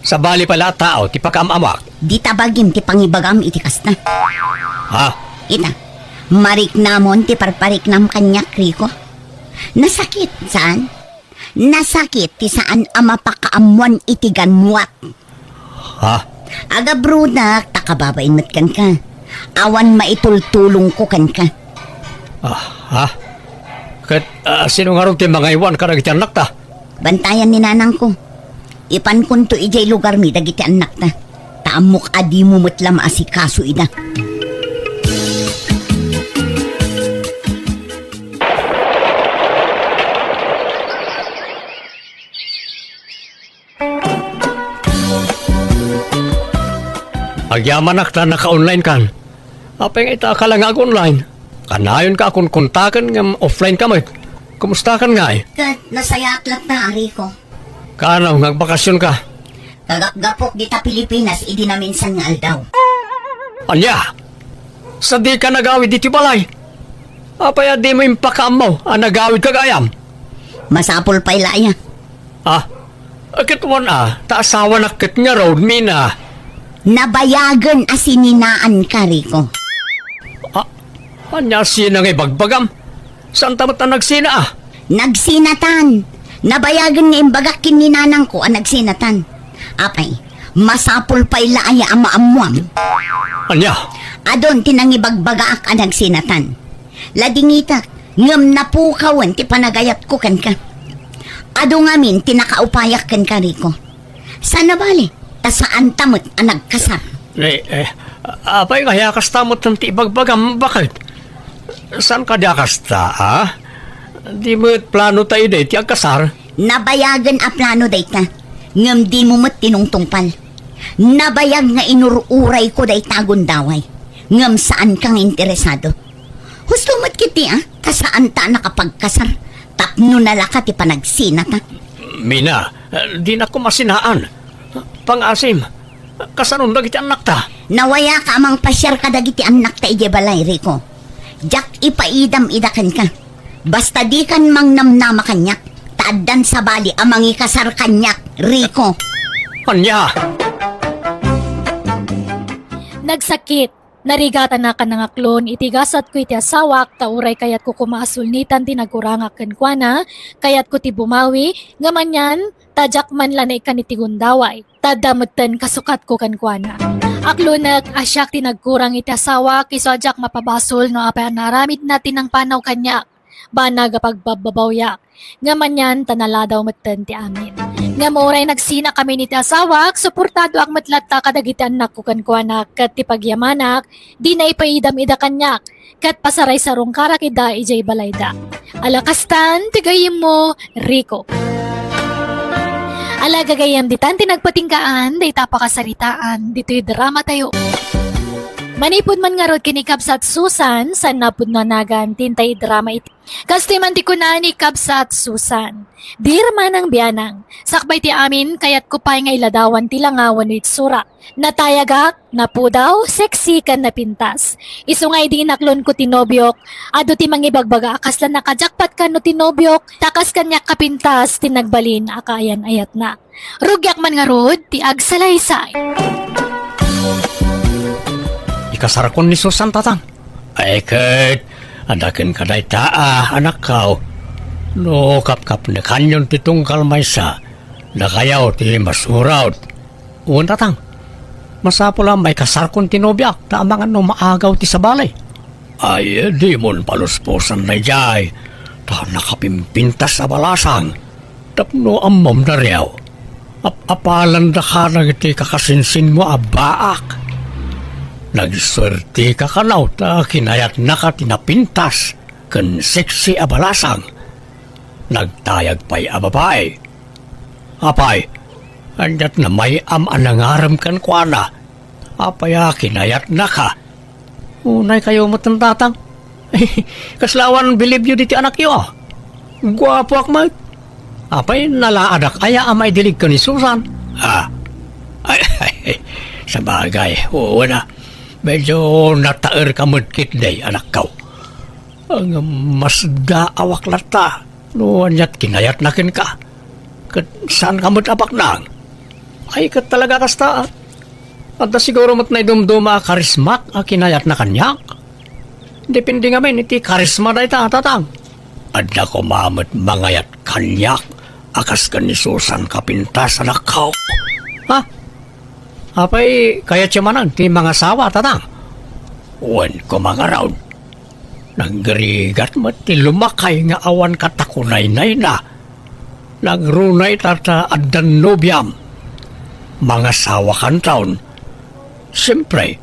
Sabali pay la a tao ti pakaam-amoak. Dita bagim ti pangibagam iti kasta. Ha? Ita, mariknamon ti parpariknam kaniak, Rico. Nasakit, saan? Nasakit ti saan a mapakaammoan iti ganwat. Ha? Agabrodak ta kababain met kenka. Awan maitultulongko kenka. Ah, ha? Ket, ah, sino ngarud ti mangaywan kadagiti annakta? Bantayan ni nanangko. Ipankonto idiay lugarmi dagiti annakta. Ta ammok a dimo met la maasikaso ida. Agyamanak ta naka-online kan. Apay nga ita a kala nga ag-online? Kanayonka a konkontaken ngem offline ka met. Kumustakan ngay? Ket nasayaat latta, Rico. Kano nga agbakasionka? Kagapgapok dita Pilipinas idi naminsan nga aldaw. Ania? Sadika nagawid iti balay? Apay a dimo impakaammo a nagawidka gayam? Masapul pay la aya. Ah, ket wen a, ta asawanak ket ngarud, Mina. Nabayagen a sininaanka, Rico. Ah, ania sina nga ibagbagam? Saanta met a nagsina a? Nagsinatan. Nabayagen nga imbagak ken ni nanangko a nagsinatan. Apay, masapul pay la aya a maammuam? Ania? Adun ti nangibagbagaak a nagsinatan. Ladingitak, ngem napukawen ti panagayatko kenka. Adu ngamin ti nakaupayak kenka, Rico. Saan a bale, ta saanta met a nagkasar. Eh, eh, apay nga aya kasta met ti ibagbagam, baket? Saan kadi a kasta, a? Di met plano ta idi ti agkasar? Nabayagen a plano dayta, ngem dimo met tinungtungpal. Nabayag nga inur-urayko dayta a gundaway, ngem saanka nga interesado. Husto met ketdi a, ta saanta a nakapagkasar tapno nalaka ti panagsinata. Mina, dinak koma sinaan. Pangaasim, kasanon dagiti annakta? Nawayaka a mangpasiar kadagiti annakta idiay balay, Rico. Diak ipaidam ida kenka. Basta dikan mangnamnama kaniak, ta addan sabali a mangikasar kaniak, Rico. Ania? Nagsakit. Narigatanak a nangaklon iti gasatko iti asawak, ta uray kayatko koma a sulnitan ti nagkurangak kenkuana, kayatko ti bumawi, ngem anian, ta diak man la naikkan iti gundaway. Ta adda metten kasukatko kenkuana. Aklonek a siak ti nagkurang iti asawak, isu a diak mapabasol no apay a naaramidna ti nangpanaw kaniak. Banag a pagbabbabawiak. Ngem anian ta naladaw metten ti amin. Ngem uray nagsinakamin iti asawak, suportadoak met latta kadagiti annakko kenkuana, ket ti pagyamanak, dina ipaidam ida kaniak, ket pasaraysarungkarak ida idiay balayda. Ala kastan, ti gayyemmo, Rico. Ala gagayyem, ditan ti nagpatinggaan dayta a pakasaritaan ditoy dramatayo. Manipud man ngarud ken ni Kabsat Susan, saan a pudno a nagan ti intay drama iti. Kastoy man ti kuna ni Kabsat Susan, "Dear Manang Bianang, sakbay ti amin, kayatko pay nga iladawan ti langa wenno itsura. Natayagak, napudaw, sexy, ken napintas. Isu nga idi inaklonko ti nobiok, adu ti mangibagbaga a kasla naka-jackpot kano ti nobiok, ta kas kaniak kapintas ti nagbalin a kaayan-ayatna. Rugiak man ngarud ti agsalaysay." Ikasarkon ni Susan, tatang. Ay ket, adda kenka dayta a, anakko. No kapkapnekanyon ti tunggal maysa, dakayo ti masurat. Wen, tatang. Masapul a maikasarkon ti nobiak, ta amangan no maagaw ti sabali. Ay, dimon palusposan daydiay, ta nakapimpintas a balasang. Tapno ammom, Dario, ap-apalandaka dagiti kakasinsinmo a baak. Nagsuerteka kano ta kinayatnaka ti napintas ken sexy a balasang. Nagtayag pay a babai. Apay, aniat na may-am a nangarem kenkuana? Apay a kinayatnaka? Unay kayo met, tatang. Kasla awan bilibyo diti anakyo, a? Guapoak met. Apay, nalaadak aya a maidilig ken ni Susan? Ah. Ay, ay, ay. Sabagay, wen a. Medyo nataerka met ketdi, anakko. Ngem masdaawak latta no aniat kinayatna kenka. Ket saanka met a baknang. Ay, ket talaga kasta, a? Adda siguro met naidumduma a karismak a kinayatna kaniak. Depende ngamin iti karisma dayta, tatang. Adda koma met mangayat kaniak a kas ken ni Susan kapintas, anakko. Ha? Apay, kayatyo manen ti mangasawa, tatang? Wen koma ngarud. Nagrigat met ti lumakay nga awan katakunaynayna. Nagrunay ta, ta addan nobiam. Mangasawakanton. Siempre,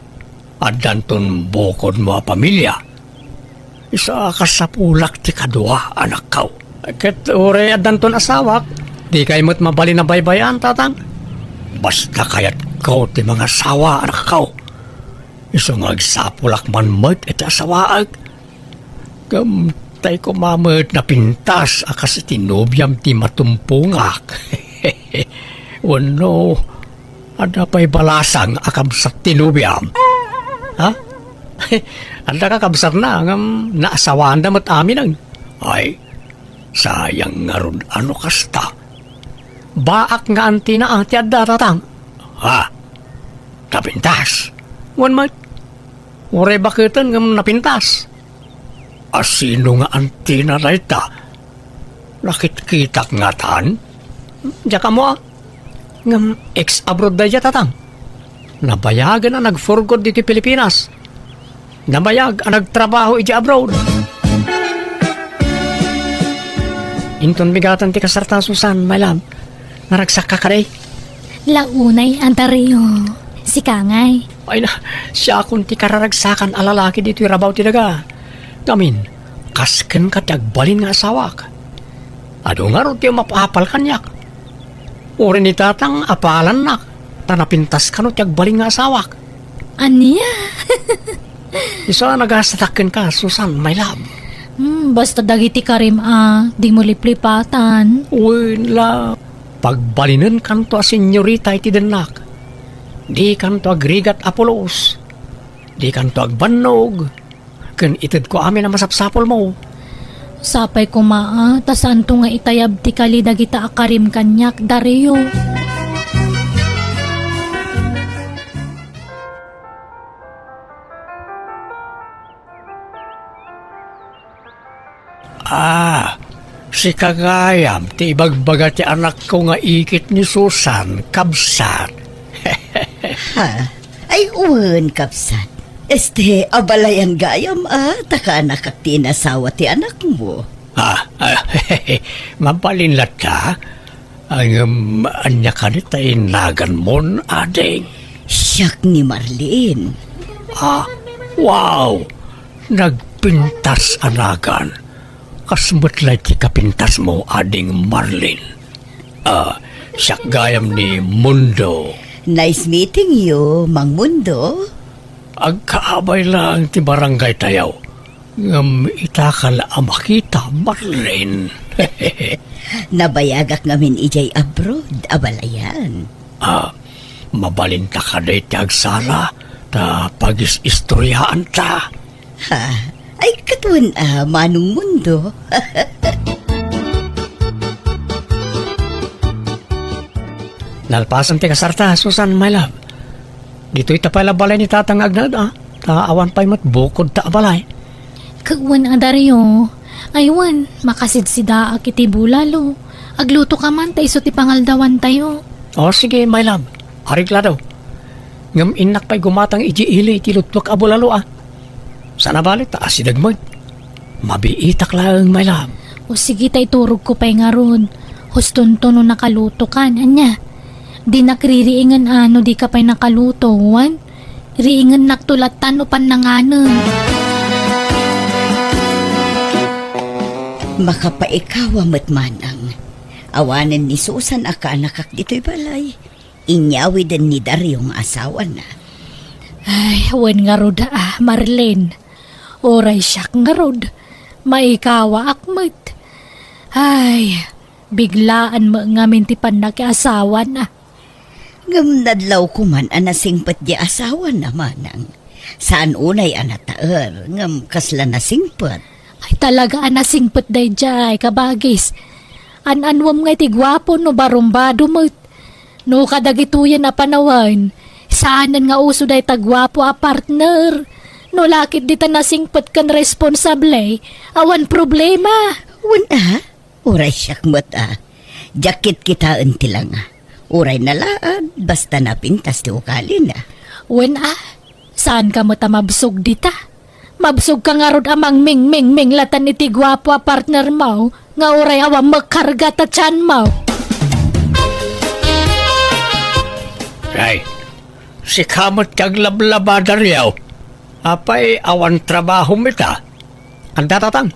addanton bukodmo a pamilia. Isu a kasapulak ti kadua, anakko. Ket uray addanton asawak, dikay met mabalin a baybay-an, tatang? Basta kayatko ti mangasawa, anakko. Isu nga agsapulak man met iti asawaek. Ngem tay koma met napintas a kas iti nobiam ti matumpongak. Wenno, adda pay balasang a kabsat ti nobiam? Ha? Adda kakabsatna, ngem naasawaanda met aminen. Ay, sayang ngarud a no kasta. Baak nga antina, a, ti adda, tatang. Ha? Napintas? Wen met. Uray baketen ngem napintas. A, sino nga antina dayta? Nakitkitak ngatan? Diak ammo, a. Ngem ex-abroad daydiay, tatang. Nabayagen a nag-for good ditoy Pilipinas. Nabayag a nagtrabaho idiay abroad. Inton bigaten ti kasarta, Susan, my love. Naragsakka kadi? La unay a Dario. Sika ngay? Ay na, siakon ti kararagsakan a lalaki ditoy rabaw ti daga. Ngamin, kas kenka ti agbalin nga asawak. Adu ngarud ti umapapal kaniak. Uray ni tatang apalannak, ta napintas kano ti agbalin nga asawak. Ania? Isu a nagasatak kenka, Susan, my love. Hmm, basta dagiti karim a, dimo liplipatan. Wen la, pagbalinen kanto a senyorita iti dennak. Di kanto agrigat a pulos. Di kanto agbannog. Ken itedko amin a masapsapulmo. Sapay koma a, ta saanto nga itayab ti kali dagita a karim kaniak, Dario. Ah, sika gayam ti ibagbaga ti anakko nga ikit ni Susan, kabsat. Ha? Ay, wen, kabsat. Este, abalayan gayam, a, ta kaanakak ti inasawa ti anakmo. Ah, ah, mabalin latta? Ngem, ania kadi ti naganmon, ading? Siak ni Marlene. Ah, wow! Nagpintas a nagan. Kas met lay ti kapintasmo, ading Marlene. Ah, siak gayam ni Mundo. Nice meeting you, Mang Mundo. Agkaabay lang ti barangay tayo. Ngem ita ka la a makita, Marlene. Nabayagak ngamin idiay abroad, abalayan. Ah, mabalinta kadi ti agsala, ta pagis-istoryaanta. Ha? Ay, ket wen a, Manong Mundo. Nalpasen ti kasarta, Susan, my love. Ditoy ta pay la balay ni Tatang nga agnaed, a. Ta awan pay met bukod ta a balay. Ket wen a, Dario. Ay wen, makasidsidaak iti bulalo. Agluto ka man ta isu ti pangaldawantayo. O, sige, my love. Areglado. Ngem innak pay gumatang iti ili iti luttuak a bulalo, a. Saan a bale ta asideg met. Mabiitak laeng, my love. O sige, ta iturogko pay ngarud. Hustonto no nakalutokan. Ania? Dinak ririingen a no dika pay nakaluto, wen? Riingennakto latta no pannanganen. Makapaikawa met, Manang. Awanen ni Susan a kaanakak ditoy balay. Inyawiden ni Dario nga asawana. Ay, wen ngarud a, Marlene. Uray siak ngarud, maikawaak met. Ay, biglaan met ngamin ti pannakiasawana. Ngem nadlawko man a nasingpet ti asawana, Manang. Saan unay a nataer, ngem kasla nasingpet. Ay, talaga a nasingpet daydiay, kabagis. An-anuem nga iti guapo no barumbado met. No kadagitoyen a panawen, saanen nga uso dayta guapo a partner. No lakit dita nasingpet ken responsable, awan problema. Wen a, uray siak met a. Diak kitkitaen ti langa. Uray nalaad, basta napintas ti ugalina. Wen a, saanka met a mabsog dita. Mabsogka ngarud a mangmingmingminglatan iti guapo a partnermo nga uray awan makarga ta tianmo. Ay, sika met ti aglablaba, Dario. Apay, awan trabahom ita? Adda, Tatang.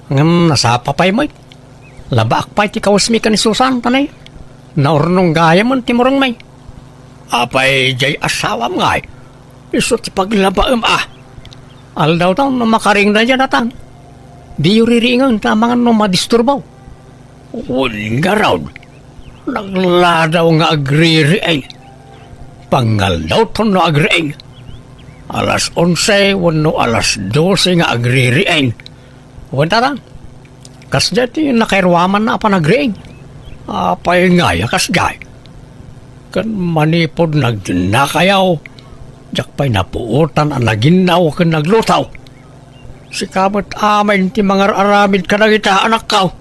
Ngem nasapa pay met. Labaak pay ti kawesmi ken ni Susan, ta nay, naurnong gayamen ti murengmi. Apay, diay asawam ngay? Isu ti paglabaem a. Aldawtayo no makariing daydiay, Tatang. Diyo ririingen ta amangan no madisturbo. Wen ngarud, nagladaw nga agririing. Pangaldawton no agriing. Alas onse wenno alas dose nga agririing. Wen, Tatang, kasdiay ti nakairuamanna a panagriing. Apay ngay a kasdiay? Ken manipud nagdennakayo, diak pay napuotan a naginnaw ken nagluto. Sika met amin ti mangar-aramid kadagita anakko.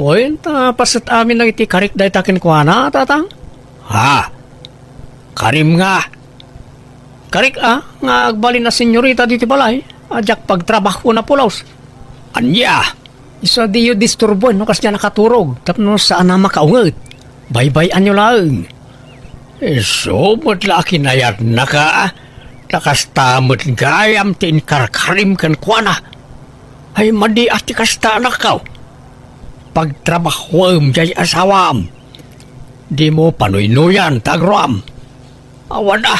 Wen, ta paset amin dagiti karik dayta kenkuana, Tatang? Ha? Karim nga? Karik a, nga agbalin a senyorita ditoy balay, a diak pagtrabahuon a pulos. Ania? Isu a diyo disturboen no kasdiay nakaturog tapno saan a makaunget. Baybay-anyo laeng. Isu met la a kinayatnaka, ta kasta met gayam ti inkarkarim kenkuana. Ay, madi a ti kasta, anakko. Pagtrabahuem diay asawam. Dimo panuynuyan ti agruam. Awan a,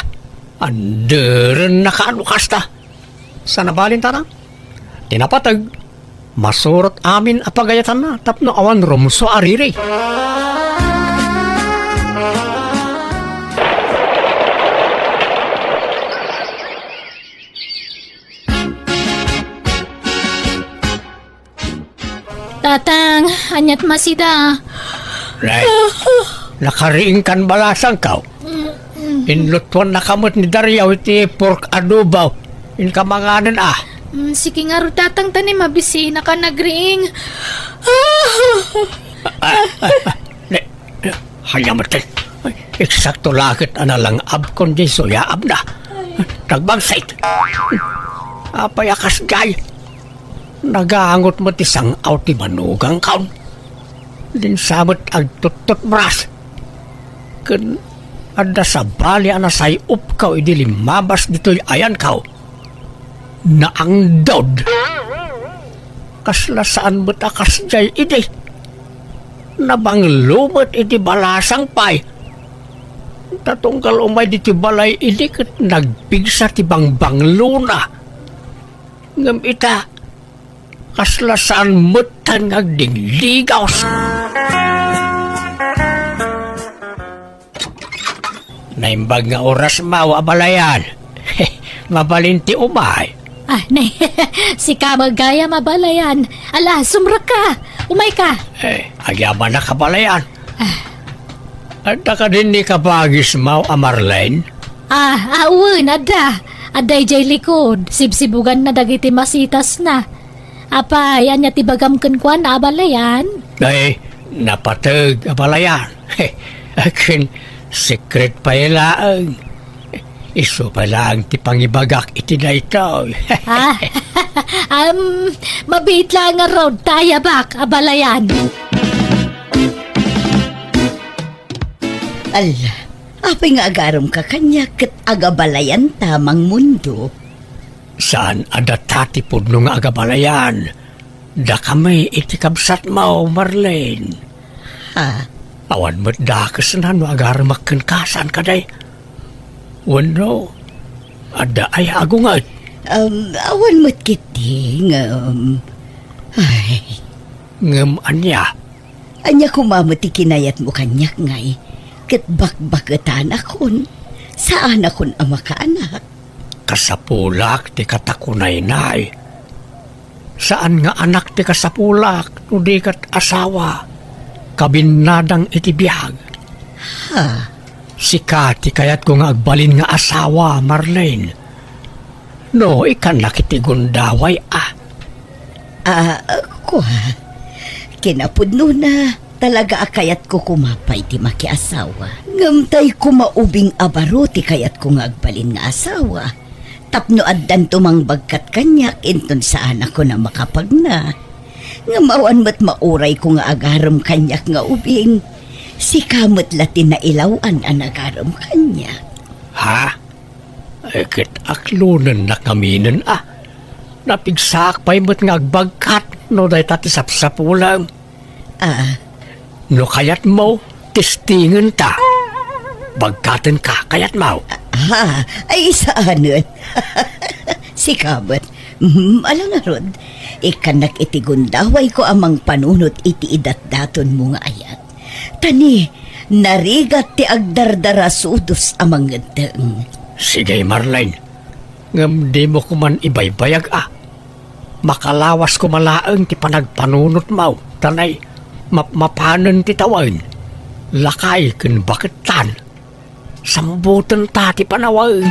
anderenna kano kasta. Saan a balin, tatang? Ti napateg, masurot amin a pagayatanna tapno awan rumsua a riri. Tatang, aniat masida? Nay, nakariingkan balasangko. Inlutuannaka met ni Dario iti pork adobo. Inka manganen a. Mm, sige ngarud, tatang, ta ni mabisinaka nagriing. Ah, ah, ah, ne, ne, ania met, ay, eksakto la ket a nalangabkon diay suyaabna. Nagbangsit. Apay a kasdiay? Nagangot met ti sang-aw ti manugangkon. Dinsa met agtuttutbras. Ken adda sabali a nasay-opko idi limmabas ditoy ayanko. Naangdod. Kasla saan met a kasdiay idi. Nabanglo met iti balasang pay. Ta tunggal umay ditoy balay idi ket nagpigsa ti bangbanglona. Ngem ita, kasla saan metten nga agdigligaw. Naimbag nga oras maw, abalayan. Mabalin ti umay. Ah, nay, sika met gayam, abalayan. Ala, sumrekka. Umayka. Eh, agyamanak, abalayan. Ah. Adda kadin ni kabagismaw a Marlene? Ah, ah, wen, adda. Adda idiay likod. Sibsibuganna dagiti masitasna. Apay, ania ti bagam kenkuana, abalayan? Ay, napateg, abalayan. Akin, secret pay laeng. Isu pay laeng ti pangibagak iti daytoy. Ah, um, mabiit laeng ngarud ta ayabak, abalayan. Alla, apay nga agarumka kaniak ket agabalayanta, Mang Mundo? Saan a data ti pudno nga agabalayan. Dakami iti kabsatmo, Marlene. Ha? Awan met dakesna no agarumak kenka, saan kadi? Wenno, adda aya a gunget? Um, awan met ketdi, ngem, ay. Ngem ania? Ania koma met ti kinayatmo kaniak, ngay? Ket bakbaketanakon, saanakon a makaanak. Kasapulak ti katakunaynay. Saan nga anak ti kasapulak no di ket asawa, kabinnadang iti biag. Ha? Sika ti kayatko nga agbalin nga asawa, Marlene. No, ikkannak iti gundaway a. Ah, kua, kinapudnona, talaga a kayatko koma pay ti makiasawa. Ngem tay koma ubing a baro ti kayatko nga agbalin nga asawa. Tapno addanto mangbagkat kaniak inton saanakon a makapagna. Ngem awan met maurayko nga agarum kaniak nga ubing. Sika met la ti nailaw-an a nagarum kaniak. Ha? Eh, ket aklonennak ngaminen a. Napigsaak pay met nga agbagkat no dayta ti sapsapulem. Ah. No kayatmo, testingenta. Bagkatenka, kayatmo? Ah, ay, saanen. Sika met. Hmm, ala ngarud, ikkannak iti gundawayko a mangpanunot iti idatdatonmo nga ayat. Ta ni, narigat ti agdardarasudos a mangeddeng. Sige, Marlene. Ngem dimo koman ibaybayag a. Makalawas koma laeng ti panagpanunotmo, ta nay, mapmapanen ti tawen. Lakay ken bakettan. Sambutenta ti panawen.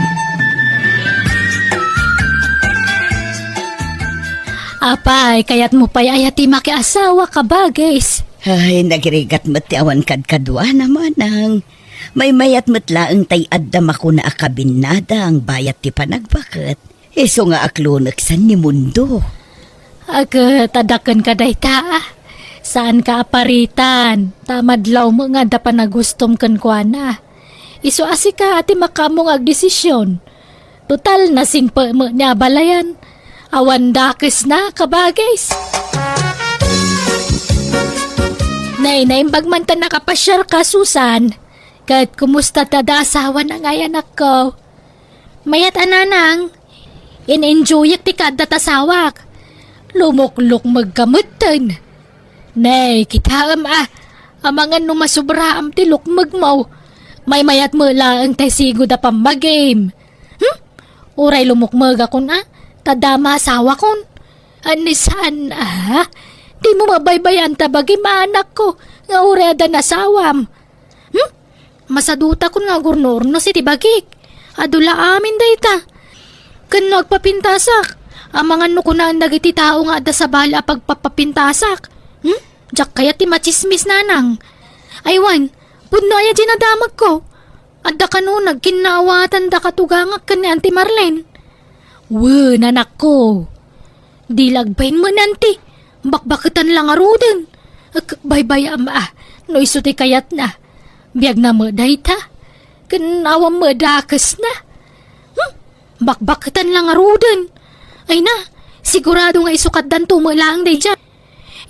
Apay, kayatmo pay aya ti makiasawa, kabagis? Ay, nagrigat met ti awan kadkaduana, manang. Maymayat met laeng tay adda makuna a kabinnadang bayat ti panagbaket. Isu nga akloneksan ni Mundo. Ket, adda kenka dayta. Saanka a paritan, ta madlawmo nga adda panagustom kenkuana. Isu a sika a ti makaammo nga agdesisyon. Total, nasingpetmo ni a balayan. Awan dakesna, kabagis. Nay, naimbag man ta nakapasiarka, Susan. Ket kumusta ta da asawa na ngay anakko? Mayat a, nanang. In-enjoyak ti kaadda ta asawak. Lumuklukmegka metten. Nay, kitaem a, amangan no masubraam ti lukmegmo. Maymayat met laeng tay sigud a pammagim. Hmm? Uray lumukmegakon a, ta dama asawakon. Anisan a, dimo mabaybayan ta bagim a anakko, nga uray adda nasawam. Hmm? Masadutakon nga agurno-urnos iti bagik. Adu la amin dayta. Ken no agpapintasak, amangan no kunaen dagiti tao nga adda sabali a pagpapapintasak. Hmm? Diak kayat ti matsismis, nanang. Aywan, pudno aya dinadamagko. Adda kano nagkinnaawatan da katugangak ken ni Auntie Marlene. Wen, anakko. Di la agbain man, Auntie. Bakbaketan la ngaruden. Ek, baybayam a, no isu ti kayatna. Biagna met dayta. Ken awan met dakesna. Hmm? Bakbaketan la ngaruden. Ay na, sigurado nga isukatdanto met laeng daydiay.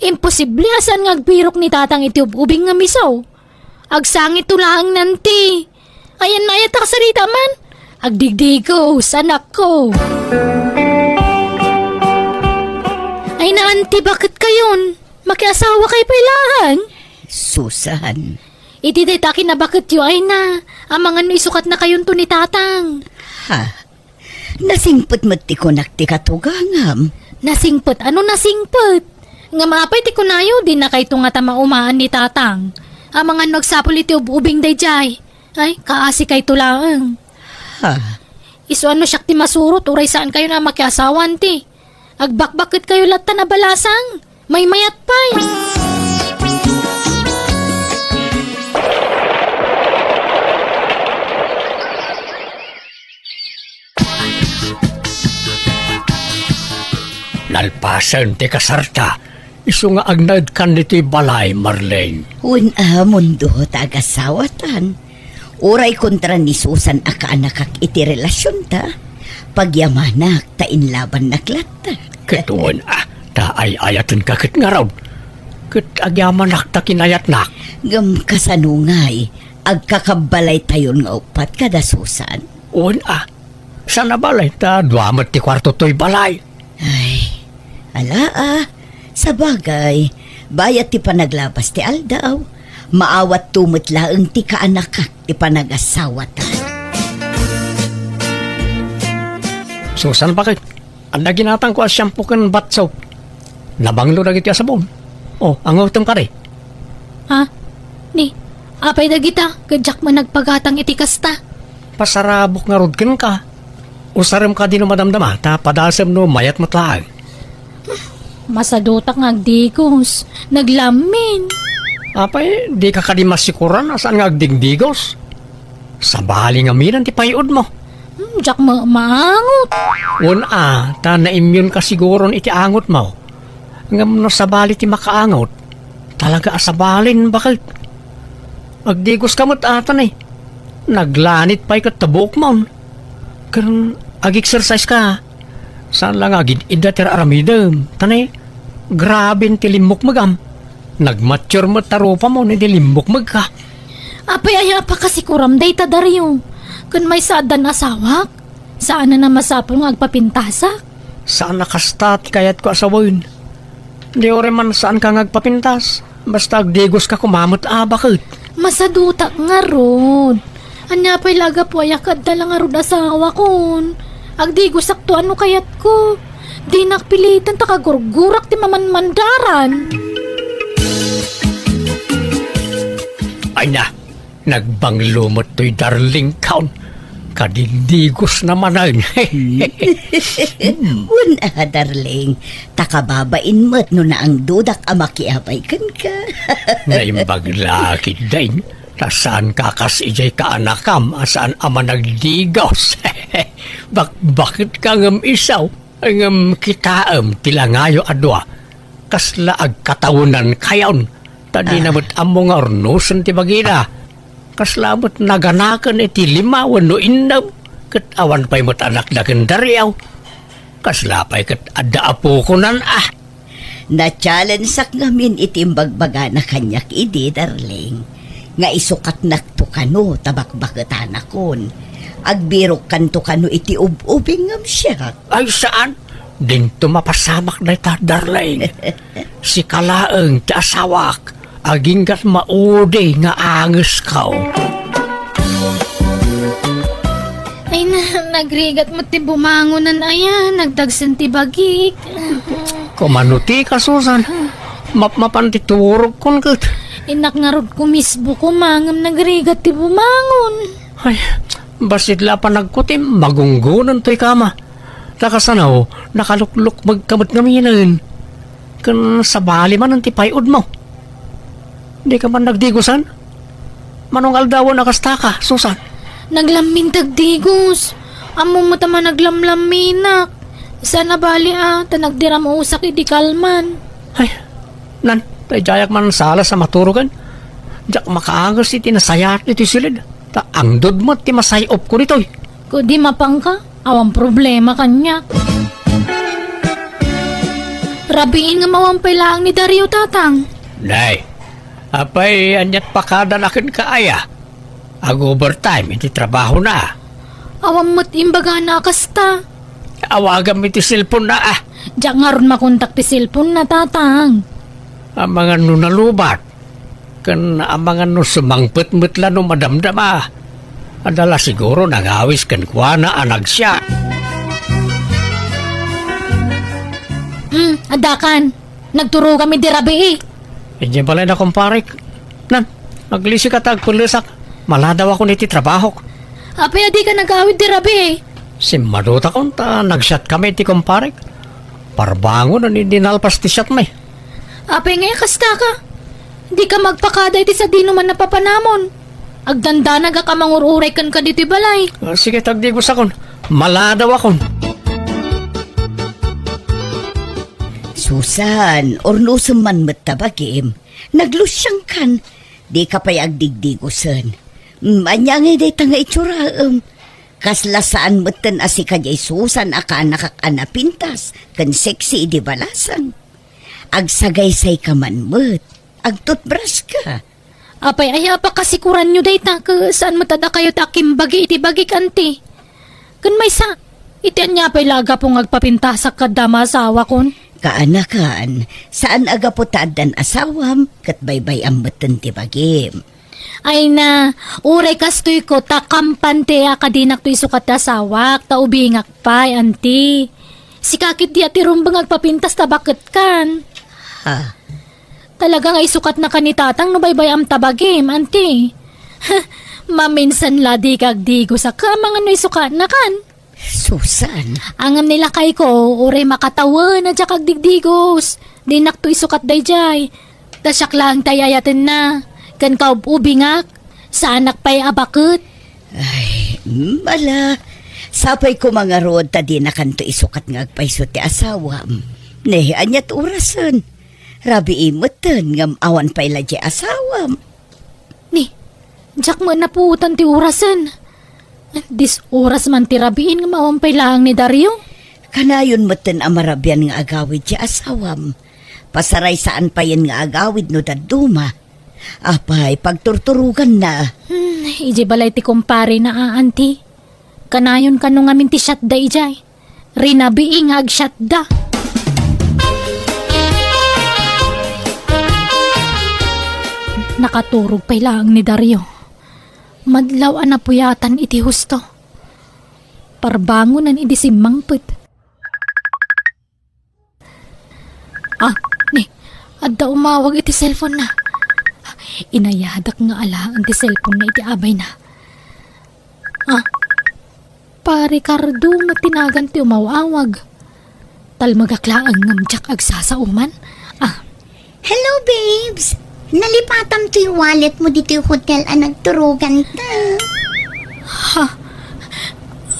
Imposible a saan nga agbirok ni Tatang iti ub-ubing nga misaw. Agsangitto laeng, Auntie. Ayan na aya ta kasarita man. Agdigdigos, anakko. Ay na, Auntie, baket kayon? Makiasawa kay pay laeng? Susan. Iti dayta kinabaketyo, ay na. Amangan no isukatna kayonto ni Tatang. Ha? Nasingpet met ti kunak ti katugangam. Nasingpet? Ano nasingpet? Ngem apay ti kunayo, dinakayto ngata maumaan ni Tatang. Amangan no agsapul iti ub-ubing daydiay. Ay, kaasikayto laeng. Ha? Isu a no siak ti masurot, uray saankayon a makiasawa, Auntie. Agbakbaketkayo latta a balasang. Maymayat pay. Nalpasen ti kasarta, isu nga agnaedkan ditoy balay, Marlene. Wen a, Mundo, ta agasawatan. Uray kontra ni Susan a kaanakak iti relasionta, pagyamanak ta inlabannak latta. Ket wen a, ta ay-ayatenka ket ngarud. Ket agyamanak ta kinayatnak. Ngem kasano ngay, agkakabbalaytayon nga uppat kada Susan? Wen a, saan a balay, ta dua met ti kuarto toy balay. Ay, ala a. Sabagay, bayat ti panaglabas ti aldaw, maawatto met laeng ti kaanakak ti panagasawata. Susan, baket? Adda ginatangko a shampoo ken bath soap. Nabanglo dagiti a sabon. O, angutem kadi. Ha? Ni, apay dagita, ket diak man nagpagatang iti kasta. Pasarabok ngarud kenka. Usarem kadi no madamdama, ta padasem no mayat met laeng. Masadutak nga agdigos. Naglammin. Apay, dika kadi masikuran a saan nga agdigdigos? Sabali ngamin ti pay-odmo. Hmm, diak ma-, maangot. Wen a, ta naimyonka siguron iti angotmo. Ngem no sabali ti makaangot, talaga a sabalin, baket. Agdigoska met ata ni. Naglanit pay ket ta buokmon. Ken ag-exercise ka. Saan la nga agid-idda ti ar-aramidem. Ta ni, graben ti limmukmegam. Nagmature met ta rupamon idi limmukmegka. Apay aya a pakasikuram dayta, Dario? Ken maysa addan asawak? Saanen a masapul nga agpapintasak? Saan a kasta ti kayatko a sawen. Di uray man saanka nga agpapintas. Basta agdigoska koma met a, baket. Masadutak ngarud. Ania pay la a gapu aya ket adda la ngarud asawakon. Agdigosakto a no kayatko. Dinak piliten ta kagurgurak ti mamanmandaran. Ay na, nagbanglo met toy darling kaon. Kadigdigos na manen. Wen a, darling, ta kababain met no naangdudak a makiabay kenka. Naimbag la ketdin, ta saanka kas idiay kaanakam a saan a managdigos. Bakbaketka ngem isu. Ngem kitaem ti langayo a dua, kasla agkatawenankayon, ta dina Ah. met ammo nga urnosen ti bagina. Kasla met naganaken iti lima wenno innem, ket awan pay met anakda ken Dario. Kasla pay ket adda apokonan a. Na-challengeak ngamin iti imbagbagana kaniak idi, darling, nga isukatnakto kano ta bakbaketanakon. Agbirokkanto kano iti ub-ubing ngem siak. Ay, saan? Dinto mapasamak dayta, darling. Sika laeng ti asawak. Aginggat maudi nga angesko. Ay na, nagrigat met ti bumangonan aya, nagdagsen ti bagik. Kumano ti kasusan? Mapmapan ti turogkon ket. Innak ngarud kumisbo koma ngem nagrigat ti bumangon. Ay, bassit la panagkutim, magunggonan toy kama. Ta kasano, nakaluklukmegka met ngaminen. Ken sabali manen ti pay-odmo. Dika man nagdigusan? Mano nga aldawen a kastaka, Susan? Naglammin ti agdigos. Ammom met a managlamlamminak. Saan a bali a, ta nagdiramusak idi kalman. Ay, nan, daydiayak man sala sa maturogen. Diak makaanges iti nasayaat iti siled. Ta angdod met ti masay-opko ditoy. Kudi mapanka? Awan problema kaniak. Rabiin ngem awan pay laeng ni Dario, Tatang. Nay, apay aniat pakadanak kenka aya? Ag-overtime iti trabahona. Awan met imbagana a kasta. Awagam iti cellphone-na a. Diak ngarud makontak ti cellphone-na, Tatang. Amangan no nalubat. Ken amangan no sumangpet met la no madamdama. Adda la siguro nangawis kenkuana a nagsiak. Hmm, addakan. Nagturogam idi rabii. Idiay balayna, kumparek. Nan, aglisika ta agpellesak. Maladawakon iti trabahok. Apay a dika nag-awid idi rabii? Simmadutakon ta nagsiatkami iti kumparek. Parbangon a ni dinalpas ti siatmi. Apay ngay a kastaka? Dika magpakada iti sadinoman a papanamon. Agdandanagak a mangur-uray kenka ditoy balay. Ah, sige, tagdigosakon. Maladawakon. Susan, urnosem man met ta bagim. Naglusiangkan. Dika pay agdigdigosen. Mm, ania ngay dayta nga itsurem? Kasla saan metten a sika diay Susan a kaanakak a napintas ken sexy idi balasang. Agsagaysayka man met. Agtutbraska. Apay aya a pakasikuranyo dayta, ket saan met a dakayo ti akimbagi iti bagik, anti? Ken maysa, iti ania pay la a gapu nga agpapintasak kadda maasawakon? Kaanakan, saan a gapu ta addan asawam, ket baybay-am metten ti bagim. Ay na, uray kastoy ko, ta kampan ti a kadinakto isukat ti asawak, ta ubingak pay, anti. Sika ketdi a ti rumbeng agpapintas ta baketkan. Ha? Talaga nga isukatnaka ni Tatang no baybay-am ta bagim, anti. Maminsan la dika agdigos a, amangan no isukatnakan. Susan. Ngem ni lakayko, uray makatawen a diak agdigdigos. Dinakto isukat daydiay. Ta siak laeng ti ay-ayatenna. Ken kaub-ubingak, saanak pay a baket. Ay, mm, ala. Sapay koma ngarud ta dinakanto isukat nga agpayso ti asawam. Ne, aniat orasen? Rabii metten ngem awan pay la diay asawam. Ni, diak met napuotan ti orasen. Dis oras man ti rabiin ngem awan pay laeng ni Dario. Kanayon metten a marabian nga agawid ti asawam. Pasaray saan payen nga agawid no dadduma. Apay, pagturturoganna. Hmm, idiay balay ti kumparena a, anti. Kanayon kano ngamin ti siatda idiay. Rinabii nga agsiatda. Nakaturog pay laeng ni Dario. Madlaw a napuyatan iti husto. Parbangonan idi simmangpet. Ah, ni, adda umawag iti cellphone-na. Inayadak nga alaen ti cellphone-na iti abayna. Ah, Pa Ricardo met ti nagan ti umaw-awag. Talmegak laeng ngem diak agsasao man. Ah. Hello, babes! Nalipatam toy wallet mo ditoy hotel a nagturoganta. Ha?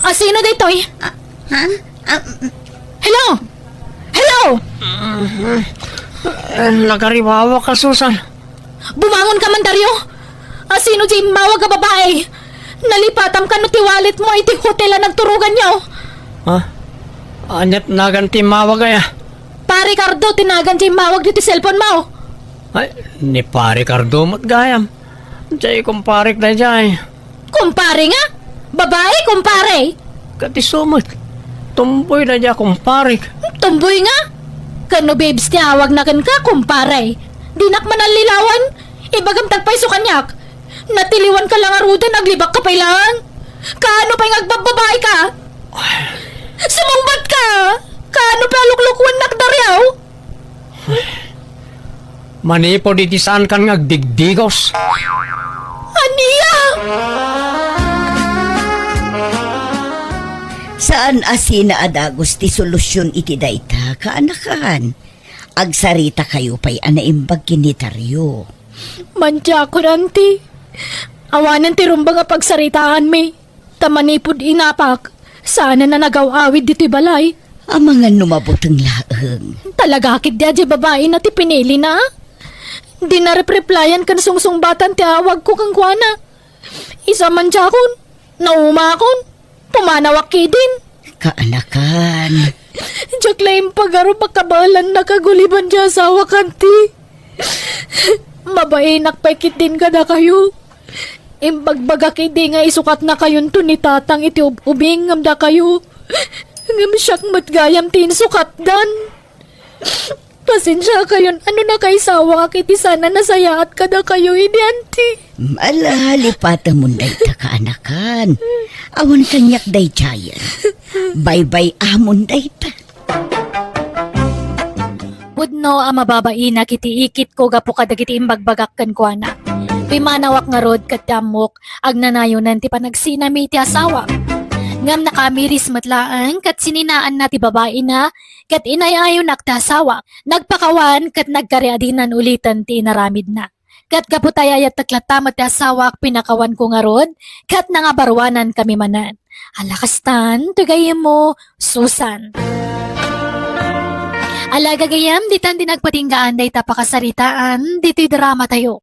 Ah, sino daytoy? Ah, ha? Ah, mm, Hello? Hello? Nakariwawak ka, Susan. Bumangon ka man, Dario. Asino di immawag a babae? Nalipatam kano ti wallet mo iti hotel a nagturuganyo? Ha? Aniat nagan ti immawag aya? Pare Cardo ti nagan di immawag ditoy cellphone mo. Ay, ni Pare Cardo met gayam. Jay kumparek dayjay. Kumpare nga? Babae, kumpare? Ket isu met. Tumboy dayjay a kumparek. Tumboy nga? Ken no babes ti awagna kenka, kumpare. Dinak man allilawan. Ibagam ti agpayso kaniak. Natiliwan ka la ngaruden, aglibak ka pay laeng. Kaano pay nga agbabbabae ka? Sumungbat ka! Kaano pay a luklukuennak, Dario? Manipud iti saankan nga agdigdigos. Ania? Saan a sina a dagus ti solusion iti dayta, kaanakan? Agsaritakayo pay a naimbag ken ni Dario. Mantiakon, Auntie. Awanen ti rumbeng a pagsaritaanmi. Ta manipud inapak, saanen a nagaw-awid ditoy balay. Amangan no mabuteng laeng. Talaga ketdi a diay babaina ti pinilina? Di narepreplayan ken sungsungbatan ti awagko kenkuana. Isu a mantiakon, naumakon, pumanawak ketdin. Kaanakan. Diak la impagarup a kabaelannak a guliban ti asawak, Auntie. Mabainak pay ketdin kadakayo. Imbagbagak idi nga isukatnakayonto ni Tatang iti ub-ubing ngem dakayo. Ngem siak met gayam ti insukatdan. Pasensiakayon a no nakaisawak iti saan a nasayaat kadakayo idi, Auntie. Ala, lipatamon dayta, kaanakan. Awan kaniak daydiayen. Baybay-amon dayta. Pudno a mababainak iti ikitko gapu kadagiti imbagbagak kenkuana. Pimanawak ngarud ket ti ammok, agnanayonen ti panagsinami iti asawak. Ngem nakamiris met laeng ket sininaanna ti babaina ket inay-ayonak ti asawak. Nagpakawan ket nagkariadinan uliten ti inaramidna. Ket gapu ta ay-ayattek latta met ti asawak, pinakawanko ngarud, ket nangabaruanankami manen. Ala kastan, ti gayyemmo, Susan. Ala gagayyem, ditan ti nagpatinggaan dayta pakasaritaan, ditoy dramatayo.